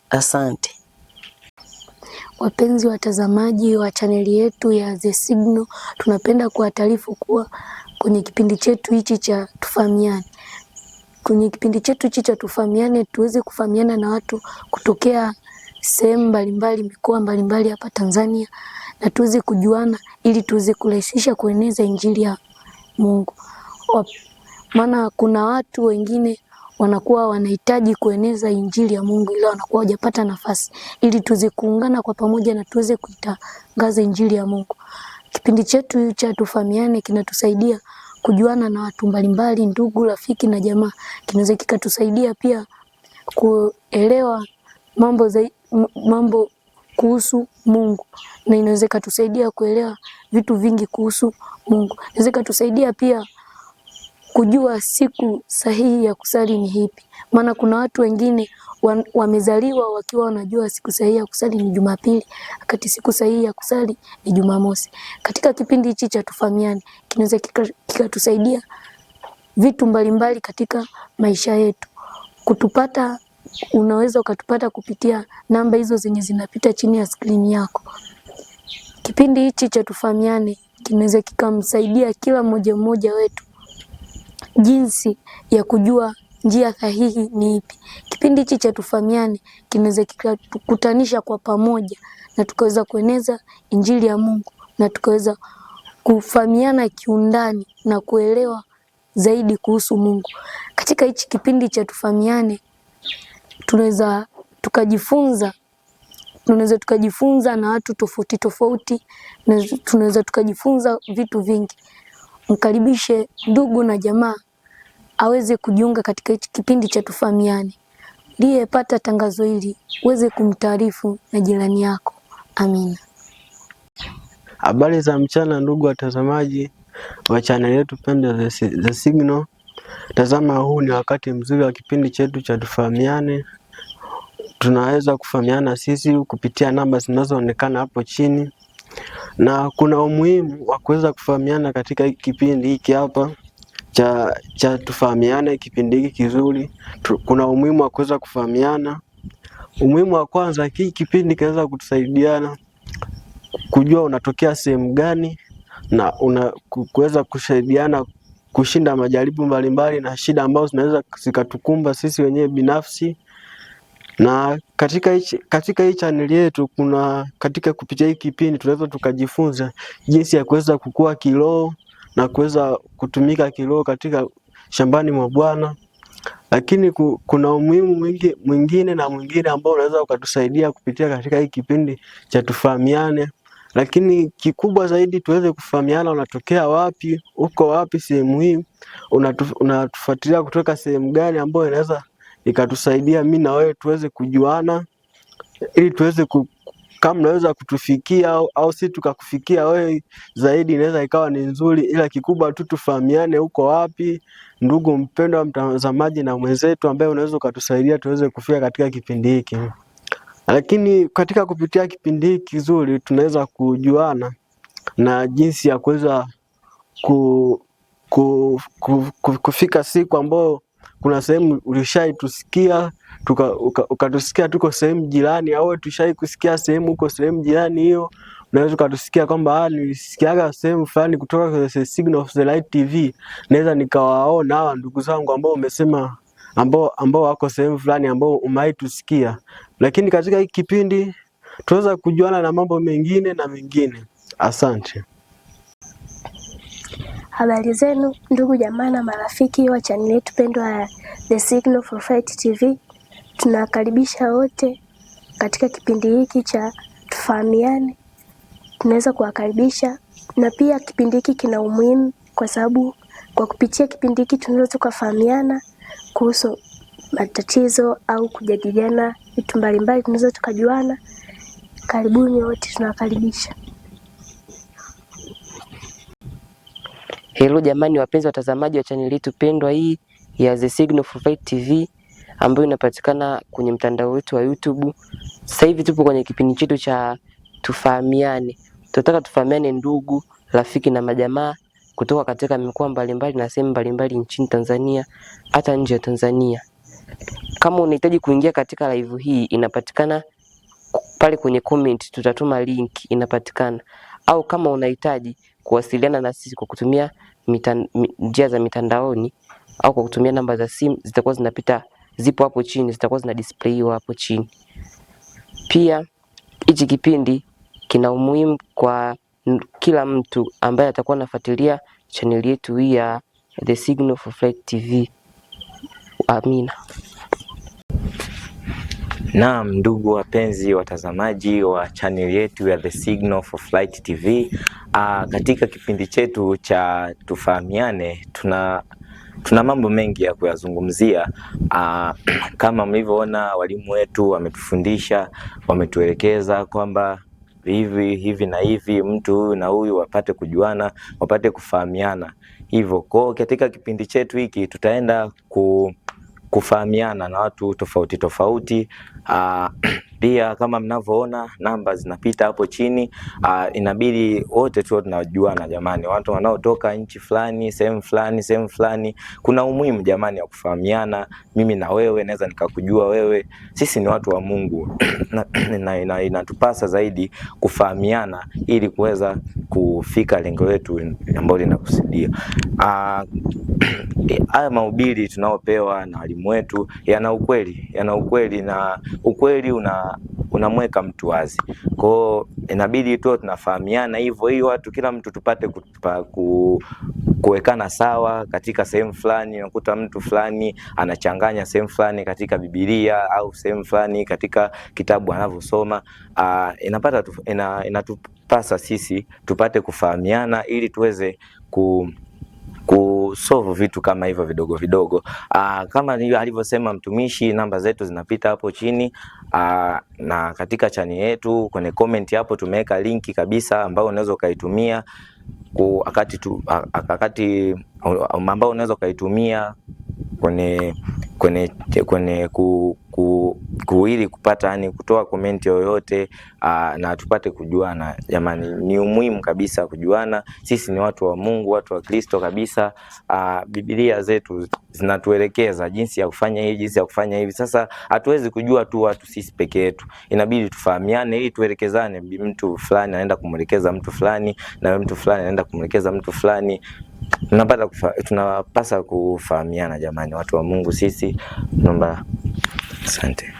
Asante. Wapenzi watazamaji wa chaneli yetu ya The Signal, tunapenda kuwataarifu kuwa kwenye kipindi chetu hichi cha Tufahamiane. Kwenye kipindi chetu hichi cha Tufahamiane tuweze kufahamiana na watu kutokea sehemu mbalimbali, mikoa mbalimbali hapa Tanzania, na tuweze kujuana ili tuweze kurahisisha kueneza injili ya Mungu. Maana kuna watu wengine wanakuwa wanahitaji kueneza injili ya Mungu ila wanakuwa hawajapata nafasi, ili tuweze kuungana kwa pamoja na tuweze kuitangaza injili ya Mungu. Kipindi chetu cha Tufahamiane kinatusaidia kujuana na watu mbalimbali, ndugu, rafiki na jamaa. Kinaweza kikatusaidia pia kuelewa mambo kuhusu Mungu, na inaweza ikatusaidia kuelewa vitu vingi kuhusu Mungu. Inaweza ikatusaidia pia kujua siku sahihi ya kusali ni ipi, maana kuna watu wengine wamezaliwa wakiwa wanajua siku sahihi ya kusali ni Jumapili, wakati siku sahihi ya kusali ni Jumamosi. Katika kipindi hichi cha Tufahamiane kinaweza kikatusaidia vitu mbalimbali katika maisha yetu. Kutupata, unaweza ukatupata kupitia namba hizo zenye zinapita chini ya skrini yako. Kipindi hichi cha Tufahamiane kinaweza kikamsaidia kila mmoja mmoja wetu jinsi ya kujua njia sahihi ni ipi. Kipindi hichi cha Tufahamiane kinaweza kikatukutanisha kwa pamoja na tukaweza kueneza injili ya Mungu na tukaweza kufahamiana kiundani na kuelewa zaidi kuhusu Mungu. Katika hichi kipindi cha Tufahamiane tunaweza tukajifunza na watu tofauti tofauti, na tunaweza tukajifunza vitu vingi. Mkaribishe ndugu na jamaa aweze kujiunga katika hichi kipindi cha Tufahamiane. Liyepata tangazo hili uweze kumtaarifu na jirani yako. Amina. Habari za mchana ndugu watazamaji wa channel yetu pendwa The Signal. Tazama, huu ni wakati mzuri wa kipindi chetu cha Tufahamiane. Tunaweza kufahamiana sisi kupitia namba zinazoonekana hapo chini, na kuna umuhimu wa kuweza kufahamiana katika kipindi hiki hapa cha Tufahamiane, kipindi hiki kizuri. Kuna umuhimu wa kuweza kufahamiana. Umuhimu wa kwanza, hiki kipindi kinaweza kutusaidiana kujua unatokea sehemu gani na kuweza kusaidiana kushinda majaribu mbalimbali na shida ambazo zinaweza zikatukumba sisi wenyewe binafsi. Na katika hii channel yetu kuna katika kupitia hii kipindi tunaweza tukajifunza jinsi ya kuweza kukua kiroho na kuweza kutumika kiroho katika shambani mwa Bwana. Lakini kuna umuhimu mwingine na mwingine ambao unaweza ukatusaidia kupitia katika hii kipindi cha Tufahamiane. Lakini kikubwa zaidi tuweze kufahamiana unatokea wapi, uko wapi sehemu hii, unatufuatilia kutoka sehemu gani ambayo inaweza ikatusaidia mimi na wewe tuweze kujuana, ili tuweze kama unaweza kutufikia au si tukakufikia wewe zaidi, inaweza ikawa ni nzuri, ila kikubwa tu tufahamiane uko wapi, ndugu mpendwa mtazamaji na mwenzetu ambaye unaweza ukatusaidia tuweze kufika katika kipindi hiki. Lakini katika kupitia kipindi hiki kizuri tunaweza kujuana na jinsi ya kuweza kufika siku ambayo kuna sehemu ulishaitusikia ukatusikia tuko sehemu jirani, au tushai kusikia sehemu huko sehemu jirani hiyo, unaweza ukatusikia kwamba nilisikiaga sehemu fulani kutoka kwenye The Signal of the Light TV, naweza nikawaona hawa ndugu zangu ambao umesema ambao wako sehemu fulani ambao umewahi tusikia. Lakini katika hiki kipindi tunaweza kujuana na mambo mengine na mengine. Asante. Habari zenu ndugu jamaa na marafiki wa chaneli yetu pendwa ya The Signal for Flight TV. Tunawakaribisha wote katika kipindi hiki cha Tufahamiane. Tunaweza kuwakaribisha, na pia kipindi hiki kina umuhimu kwa sababu kwa kupitia kipindi hiki tunaweza tukafahamiana kuhusu matatizo au kujadiliana vitu mbalimbali, tunaweza tukajuana. Karibuni wote, tunawakaribisha. Hello jamani, wapenzi watazamaji wa chaneli yetu pendwa hii ya The Signal for Flight TV ambayo inapatikana kwenye mtandao wetu wa YouTube. Sasa hivi tupo kwenye kipindi chetu cha Tufahamiane. Tunataka tufahamiane ndugu, rafiki na majamaa kutoka katika mikoa mbalimbali na sehemu mbalimbali nchini Tanzania, hata nje ya Tanzania. Kama unahitaji kuingia katika live hii, inapatikana pale kwenye comment, tutatuma link, inapatikana. Au kama unahitaji kuwasiliana na sisi kwa kutumia njia za mitandaoni au kwa kutumia namba za simu zitakuwa zinapita, zipo hapo chini, zitakuwa zina displayiwa hapo chini. Pia hichi kipindi kina umuhimu kwa kila mtu ambaye atakuwa anafuatilia chaneli yetu hii ya The Signal for Flight TV. Amina. Naam, ndugu wapenzi watazamaji wa channel yetu ya The Signal for Flight TV. Katika kipindi chetu cha Tufahamiane tuna mambo mengi ya kuyazungumzia. Kama mlivyoona walimu wetu wametufundisha, wametuelekeza kwamba hivi hivi na hivi, mtu huyu na huyu wapate kujuana, wapate kufahamiana. Hivyo kwa katika kipindi chetu hiki tutaenda kufahamiana na watu tofauti tofauti. Pia kama mnavyoona namba zinapita hapo chini. Inabidi wote tu tunajuana jamani, watu wanaotoka nchi fulani, sehemu fulani, sehemu fulani. Kuna umuhimu jamani ya kufahamiana. Mimi na wewe naweza nikakujua wewe, sisi ni watu wa Mungu na inatupasa zaidi kufahamiana ili kuweza kufika lengo letu ambalo linakusudia. Haya mahubiri tunaopewa na walimu wetu yana ukweli, na ukweli unamweka mtu wazi. Kwa hiyo inabidi tu tunafahamiana hivyo, hiyo watu kila mtu tupate kuwekana sawa katika sehemu fulani. Unakuta mtu fulani anachanganya sehemu fulani katika Biblia au sehemu fulani katika kitabu anavyosoma. Inatupasa sisi tupate kufahamiana ili tuweze kusolve vitu kama hivyo vidogo vidogo. Kama alivyosema mtumishi, namba zetu zinapita hapo chini. Na katika channel yetu kwenye comment hapo tumeweka linki kabisa ambayo unaweza ukaitumia wakati ambao unaweza ukaitumia kwenye ili kupata, yani kutoa comment yoyote, na tupate kujuana jamani. Ni umuhimu kabisa kujuana. Sisi ni watu wa Mungu, watu wa Kristo kabisa. Biblia zetu zinatuelekeza jinsi ya kufanya hivi, jinsi ya kufanya hivi. Sasa hatuwezi kujua tu watu sisi peke yetu, inabidi tufahamiane ili tuelekezane. Mtu fulani anaenda kumwelekeza mtu fulani, na mtu fulani anaenda kumwelekeza mtu fulani. Tunapasa kufahamiana jamani, watu wa Mungu sisi. Naomba asante.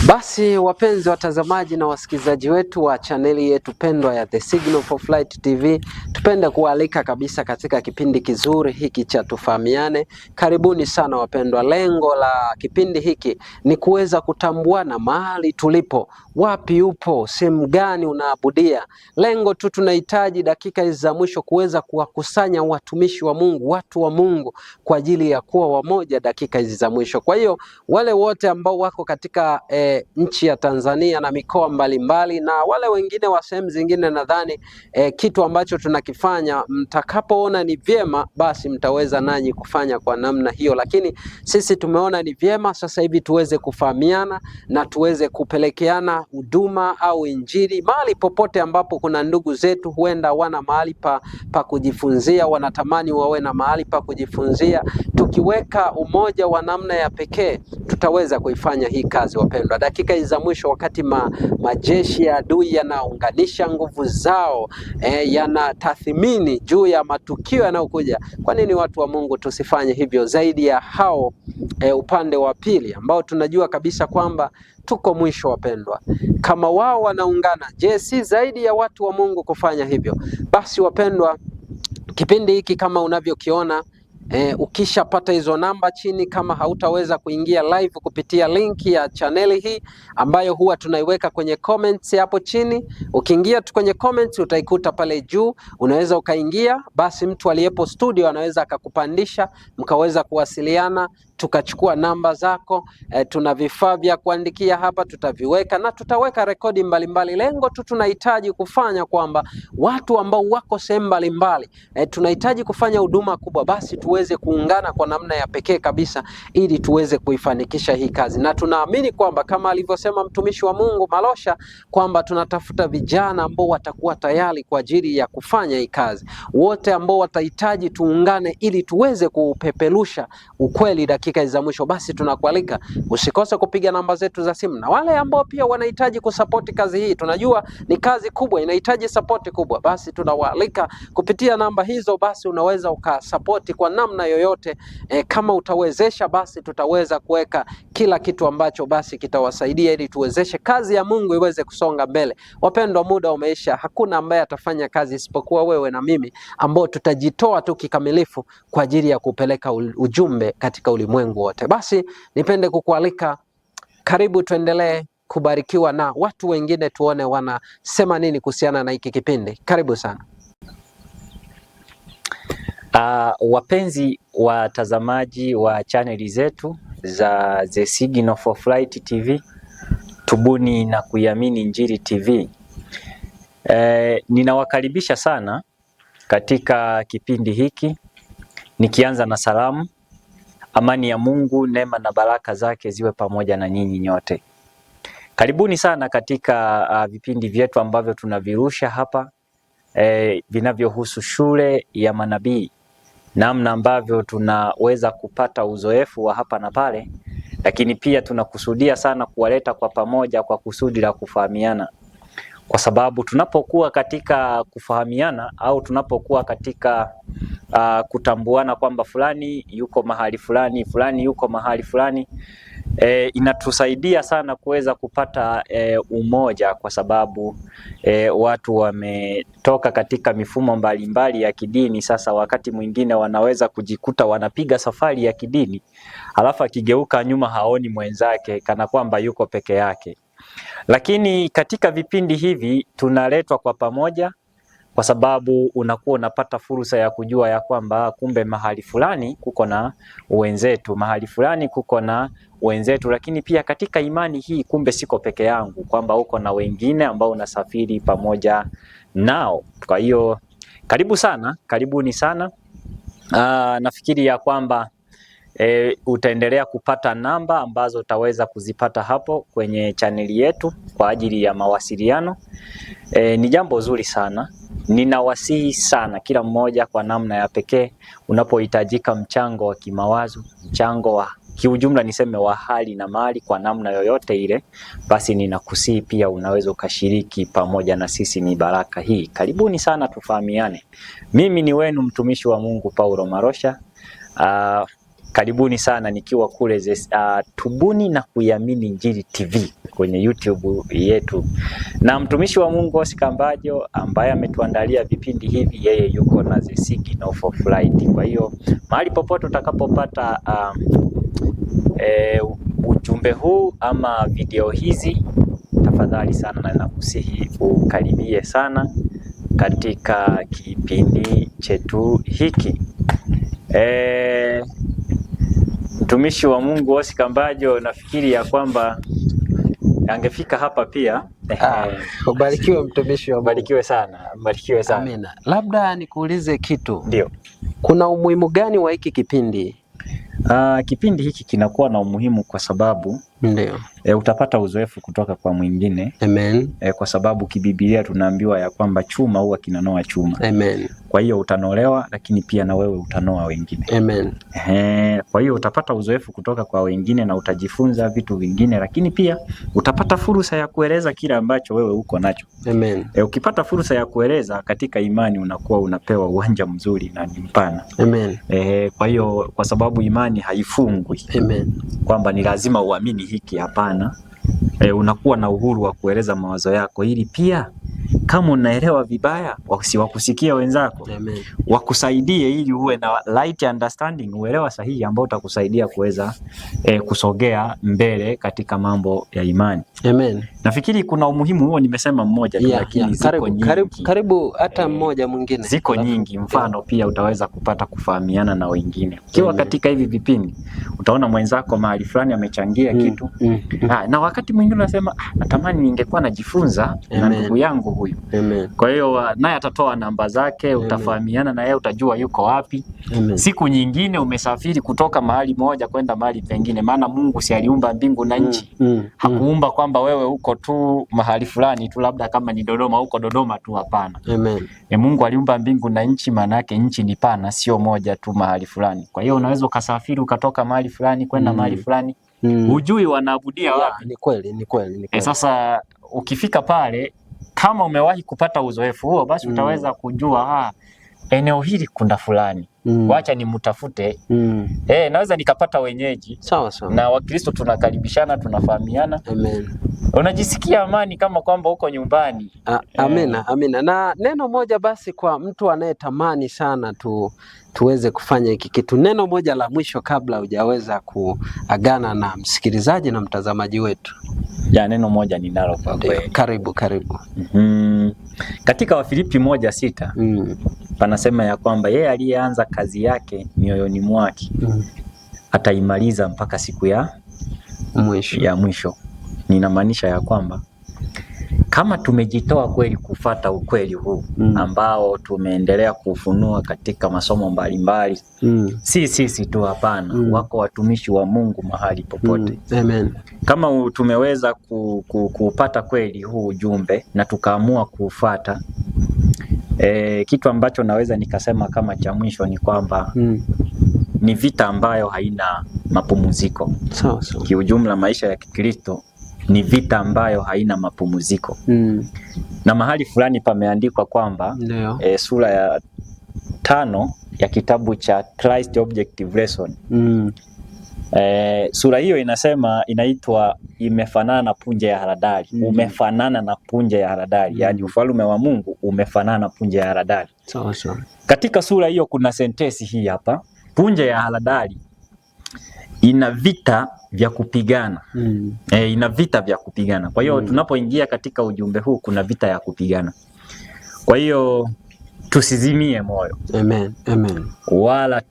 Basi wapenzi watazamaji na wasikilizaji wetu wa chaneli yetu pendwa ya The Signal for Flight TV, tupende kualika kabisa katika kipindi kizuri hiki cha Tufahamiane. Karibuni sana wapendwa. Lengo la kipindi hiki ni kuweza kutambuana mahali tulipo, wapi upo, sehemu gani unaabudia. Lengo tu tunahitaji dakika hizi za mwisho kuweza kuwakusanya watumishi wa Mungu, watu wa Mungu kwa ajili ya kuwa wamoja dakika hizi za mwisho. Kwa hiyo wale wote ambao wako katika nchi ya Tanzania na mikoa mbalimbali na wale wengine wa sehemu zingine, nadhani kitu ambacho tunakifanya, mtakapoona ni vyema basi mtaweza nanyi kufanya kwa namna hiyo, lakini sisi tumeona ni vyema sasa hivi tuweze kufahamiana na tuweze kupelekeana huduma au injili mahali popote ambapo kuna ndugu zetu huenda wana mahali pa kujifunzia, wanatamani wawe na mahali pa kujifunzia. Tukiweka umoja wa namna ya pekee tutaweza kuifanya hii kazi wapendwa. Dakika hizi za mwisho, wakati majeshi ya adui yanaunganisha nguvu zao, yanatathmini juu ya matukio yanayokuja, kwa nini watu wa Mungu tusifanye hivyo zaidi ya hao upande wa pili ambao tunajua kabisa kwamba tuko mwisho wapendwa? Kama wao wanaungana, je, si zaidi ya watu wa Mungu kufanya hivyo? Basi wapendwa, kipindi hiki kama unavyokiona, ukishapata hizo namba chini, kama hautaweza kuingia live kupitia linki ya chaneli hii ambayo huwa tunaiweka kwenye comments hapo chini, ukiingia tu kwenye comments utaikuta pale juu, unaweza ukaingia. Basi mtu aliyepo studio anaweza akakupandisha, mkaweza kuwasiliana, tukachukua namba zako. Tuna vifaa vya kuandikia hapa, tutaviweka na tutaweka rekodi mbalimbali. Lengo tu tunahitaji kufanya kwamba watu ambao wako sehemu mbalimbali, tunahitaji kufanya huduma kubwa, basi tuweze kuungana kwa namna ya pekee kabisa ili tuweze kuifanikisha hii kazi, na tunaamini kwamba kama alivyosema mtumishi wa Mungu Malosha kwamba tunatafuta vijana ambao watakuwa tayari kwa ajili ya kufanya hii kazi. Wote ambao watahitaji tuungane ili tuweze kuupeperusha ukweli dakika dakika za mwisho. Basi tunakualika usikose kupiga namba zetu za simu, na wale ambao pia wanahitaji kusapoti kazi hii, tunajua ni kazi kubwa, inahitaji sapoti kubwa, basi tunawaalika kupitia namba hizo, basi unaweza ukasapoti kwa namna yoyote. Kama utawezesha, basi tutaweza kuweka kila kitu ambacho basi kitawasaidia ili tuwezeshe kazi ya Mungu iweze kusonga mbele. Wapendwa, muda umeisha. Hakuna ambaye atafanya kazi isipokuwa wewe na mimi, ambao tutajitoa tu kikamilifu kwa ajili ya kupeleka ujumbe katika ulimwengu wote. Basi nipende kukualika, karibu tuendelee kubarikiwa na watu wengine, tuone wanasema nini kuhusiana na hiki kipindi. Karibu sana. Wapenzi watazamaji wa chaneli zetu za The Signal for Flight TV, Tubuni na Kuiamini Injili TV. Ninawakaribisha sana katika kipindi hiki nikianza na salamu. Amani ya Mungu, neema na baraka zake ziwe pamoja na nyinyi nyote. Karibuni sana katika vipindi vyetu ambavyo tunavirusha hapa vinavyohusu shule ya manabii, namna ambavyo tunaweza kupata uzoefu wa hapa na pale, lakini pia tunakusudia sana kuwaleta kwa pamoja kwa kusudi la kufahamiana, kwa sababu tunapokuwa katika kufahamiana au tunapokuwa katika kutambuana kwamba fulani yuko mahali fulani, fulani yuko mahali fulani, inatusaidia sana kuweza kupata umoja, kwa sababu watu wametoka katika mifumo mbalimbali ya kidini. Sasa wakati mwingine wanaweza kujikuta wanapiga safari ya kidini, alafu akigeuka nyuma haoni mwenzake, kana kwamba yuko peke yake. Lakini katika vipindi hivi tunaletwa kwa pamoja, kwa sababu unakuwa unapata fursa ya kujua ya kwamba kumbe mahali fulani kuko na wenzetu, mahali fulani kuko na wenzetu. Lakini pia katika imani hii kumbe siko peke yangu, kwamba uko na wengine ambao unasafiri pamoja nao. Kwa hiyo karibu sana, karibuni sana. Nafikiri ya kwamba utaendelea kupata namba ambazo utaweza kuzipata hapo kwenye chaneli yetu kwa ajili ya mawasiliano. Ni jambo zuri sana. Ninawasihi sana kila mmoja kwa namna ya pekee, unapohitajika mchango wa kimawazo, mchango wa kiujumla, niseme wa hali na mali kwa namna yoyote ile, basi ninakusihi pia unaweza ukashiriki pamoja na sisi mibaraka hii. Karibuni sana, tufahamiane. Mimi ni wenu mtumishi wa Mungu Paulo Marosha. Karibuni sana nikiwa kule Tubuni na Kuiamini Injili TV kwenye YouTube yetu, na mtumishi wa Mungu Oscar Mbajo ambaye ametuandalia vipindi hivi, yeye yuko na The Signal for Flight. Kwa hiyo mahali popote utakapopata ujumbe huu ama video hizi, tafadhali sana na nakusihi ukaribie sana katika kipindi chetu hiki. Mtumishi wa Mungu Oscar Mbajo, nafikiri ya kwamba angefika hapa pia. Ubarikiwe mtumishi wa Mungu. Ubarikiwe sana, ubarikiwe sana. Amina. Labda nikuulize kitu. Ndio. Kuna umuhimu gani wa hiki kipindi? Kipindi hiki kinakuwa na umuhimu kwa sababu ndio utapata uzoefu kutoka kwa mwingine. Amen. Kwa sababu kibibilia tunaambiwa ya kwamba chuma huwa kinanoa chuma. Amen. Kwa hiyo utanolewa, lakini pia na wewe utanoa wengine. Amen. Kwa hiyo utapata uzoefu kutoka kwa wengine na utajifunza vitu vingine, lakini pia utapata fursa ya kueleza kile ambacho wewe uko nacho. Amen. Ukipata fursa ya kueleza katika imani unakuwa unapewa uwanja mzuri na ni mpana. Amen. Kwa hiyo kwa sababu imani haifungwi. Amen. Kwamba ni lazima uamini hiki, hapana. Unakuwa na uhuru wa kueleza mawazo yako ili pia kama unaelewa vibaya wasiwakusikia wenzako. Amen. Wakusaidie ili uwe na right understanding, uelewa sahihi ambao utakusaidia kuweza kusogea mbele katika mambo ya imani. Amen. Nafikiri kuna umuhimu huo, nimesema mmoja tu, lakini ziko nyingi. Karibu hata mmoja mwingine. Ziko nyingi. Mfano pia utaweza kupata kufahamiana na wengine. Ukiwa katika hivi vipindi utaona mwenzako mahali fulani amechangia kitu. Na wakati mwingine unasema natamani ningekuwa najifunza na ndugu yangu huyu. Amen. Kwa hiyo naye atatoa namba zake, utafahamiana na yeye, utajua yuko wapi. Amen. Siku nyingine umesafiri kutoka mahali moja kwenda mahali pengine, maana Mungu si aliumba mbingu na nchi. Hakuumba kwamba wewe uko tu mahali fulani tu, labda kama ni Dodoma uko Dodoma tu, hapana. Amen. Mungu aliumba mbingu na nchi, maana yake nchi ni pana, sio moja tu mahali fulani. Kwa hiyo unaweza ukasafiri ukatoka mahali fulani fulani kwenda mahali fulani, hujui wanaabudia wapi. Ni kweli, ni kweli, ni kweli. Sasa ukifika pale kama umewahi kupata uzoefu huo basi utaweza kujua eneo hili kuna fulani, wacha nimtafute. Naweza nikapata wenyeji. Sawa sawa. Na Wakristo tunakaribishana, tunafahamiana. Amen. Unajisikia amani kama kwamba uko nyumbani. Amina, amina. Na neno moja basi kwa mtu anayetamani sana tuweze kufanya hiki kitu, neno moja la mwisho kabla hujaweza kuagana na msikilizaji na mtazamaji wetu. Ya, neno moja ninalo kwa kweli. Karibu, karibu. Katika Wafilipi 1:6 panasema ya kwamba yeye aliyeanza kazi yake mioyoni mwake ataimaliza mpaka siku ya mwisho. Ninamaanisha ya kwamba kama tumejitoa kweli kufata ukweli huu ambao tumeendelea kufunua katika masomo mbalimbali, si sisi tu, hapana, wako watumishi wa Mungu mahali popote. Amen. Kama tumeweza kupata kweli huu ujumbe na tukaamua kuufata, kitu ambacho naweza nikasema kama cha mwisho ni kwamba ni vita ambayo haina mapumziko. Sawa sawa. Kiujumla maisha ya Kikristo ni vita ambayo haina mapumziko. Na mahali fulani pameandikwa kwamba sura ya 5 ya kitabu cha Christ Objective Lesson. Sura hiyo inasema, inaitwa imefanana na punje ya haradali. Umefanana na punje ya haradali. Yaani ufalme wa Mungu umefanana na punje ya haradali. Sawa sawa. Katika sura hiyo kuna sentensi hii hapa: punje ya haradali ina vita vya kupigana. Ina vita vya kupigana. Kwa hiyo tunapoingia katika ujumbe huu kuna vita ya kupigana. Kwa hiyo tusizimie moyo. Amen. Amen. Wala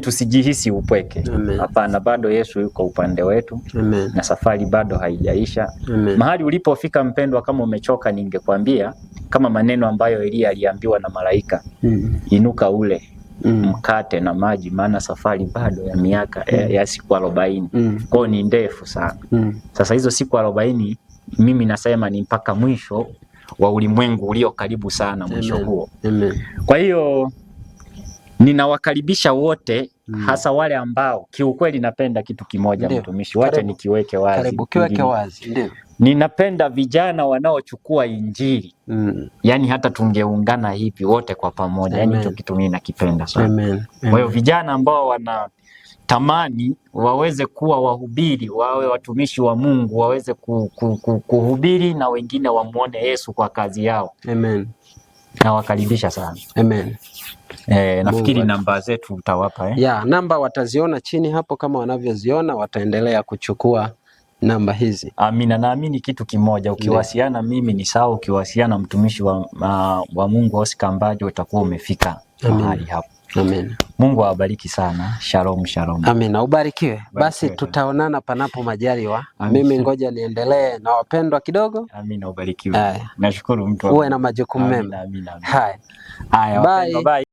tusijihisi upweke. Hapana, bado Yesu yuko upande wetu. Amen. Na safari bado haijaisha. Amen. Mahali ulipofika mpendwa, kama umechoka, ningekwambia kama maneno ambayo Elia aliambiwa na malaika, inuka ule mkate na maji, maana safari bado ya miaka ya siku 40. Kwao ni ndefu sana. Sasa hizo siku 40 mimi nasema ni mpaka mwisho wa ulimwengu ulio karibu sana, mwisho huo. Amen. Kwa hiyo ninawakaribisha wote, hasa wale ambao kiukweli napenda kitu kimoja, mtumishi, wacha nikiweke wazi. Karibu, kiweke wazi. Ndio. Ninapenda vijana wanaochukua Injili. Yaani hata tungeungana hivi wote kwa pamoja. Yaani hicho kitu mimi nakipenda sana. Amen. Kwa hiyo vijana ambao wanatamani waweze kuwa wahubiri, wawe watumishi wa Mungu, waweze kuhubiri na wengine wamuone Yesu kwa kazi yao. Amen. Nawakaribisha sana. Amen. Nafikiri namba zetu utawapa Ya, namba wataziona chini hapo kama wanavyoziona, wataendelea kuchukua namba hizi. Amina. Naamini kitu kimoja, ukiwasiliana mimi ni sawa, ukiwasiliana mtumishi wa Mungu Oscar Mbajo utakuwa umefika mahali hapo. Amen. Mungu awabariki sana. Shalom, shalom. Amina, ubarikiwe. Basi tutaonana panapo majaliwa. Mimi ngoja niendelee na wapendwa kidogo. Amina, ubarikiwe. Nashukuru mtu. Uwe na majukumu mema. Amina. Haya. Haya, wapendwa, bye.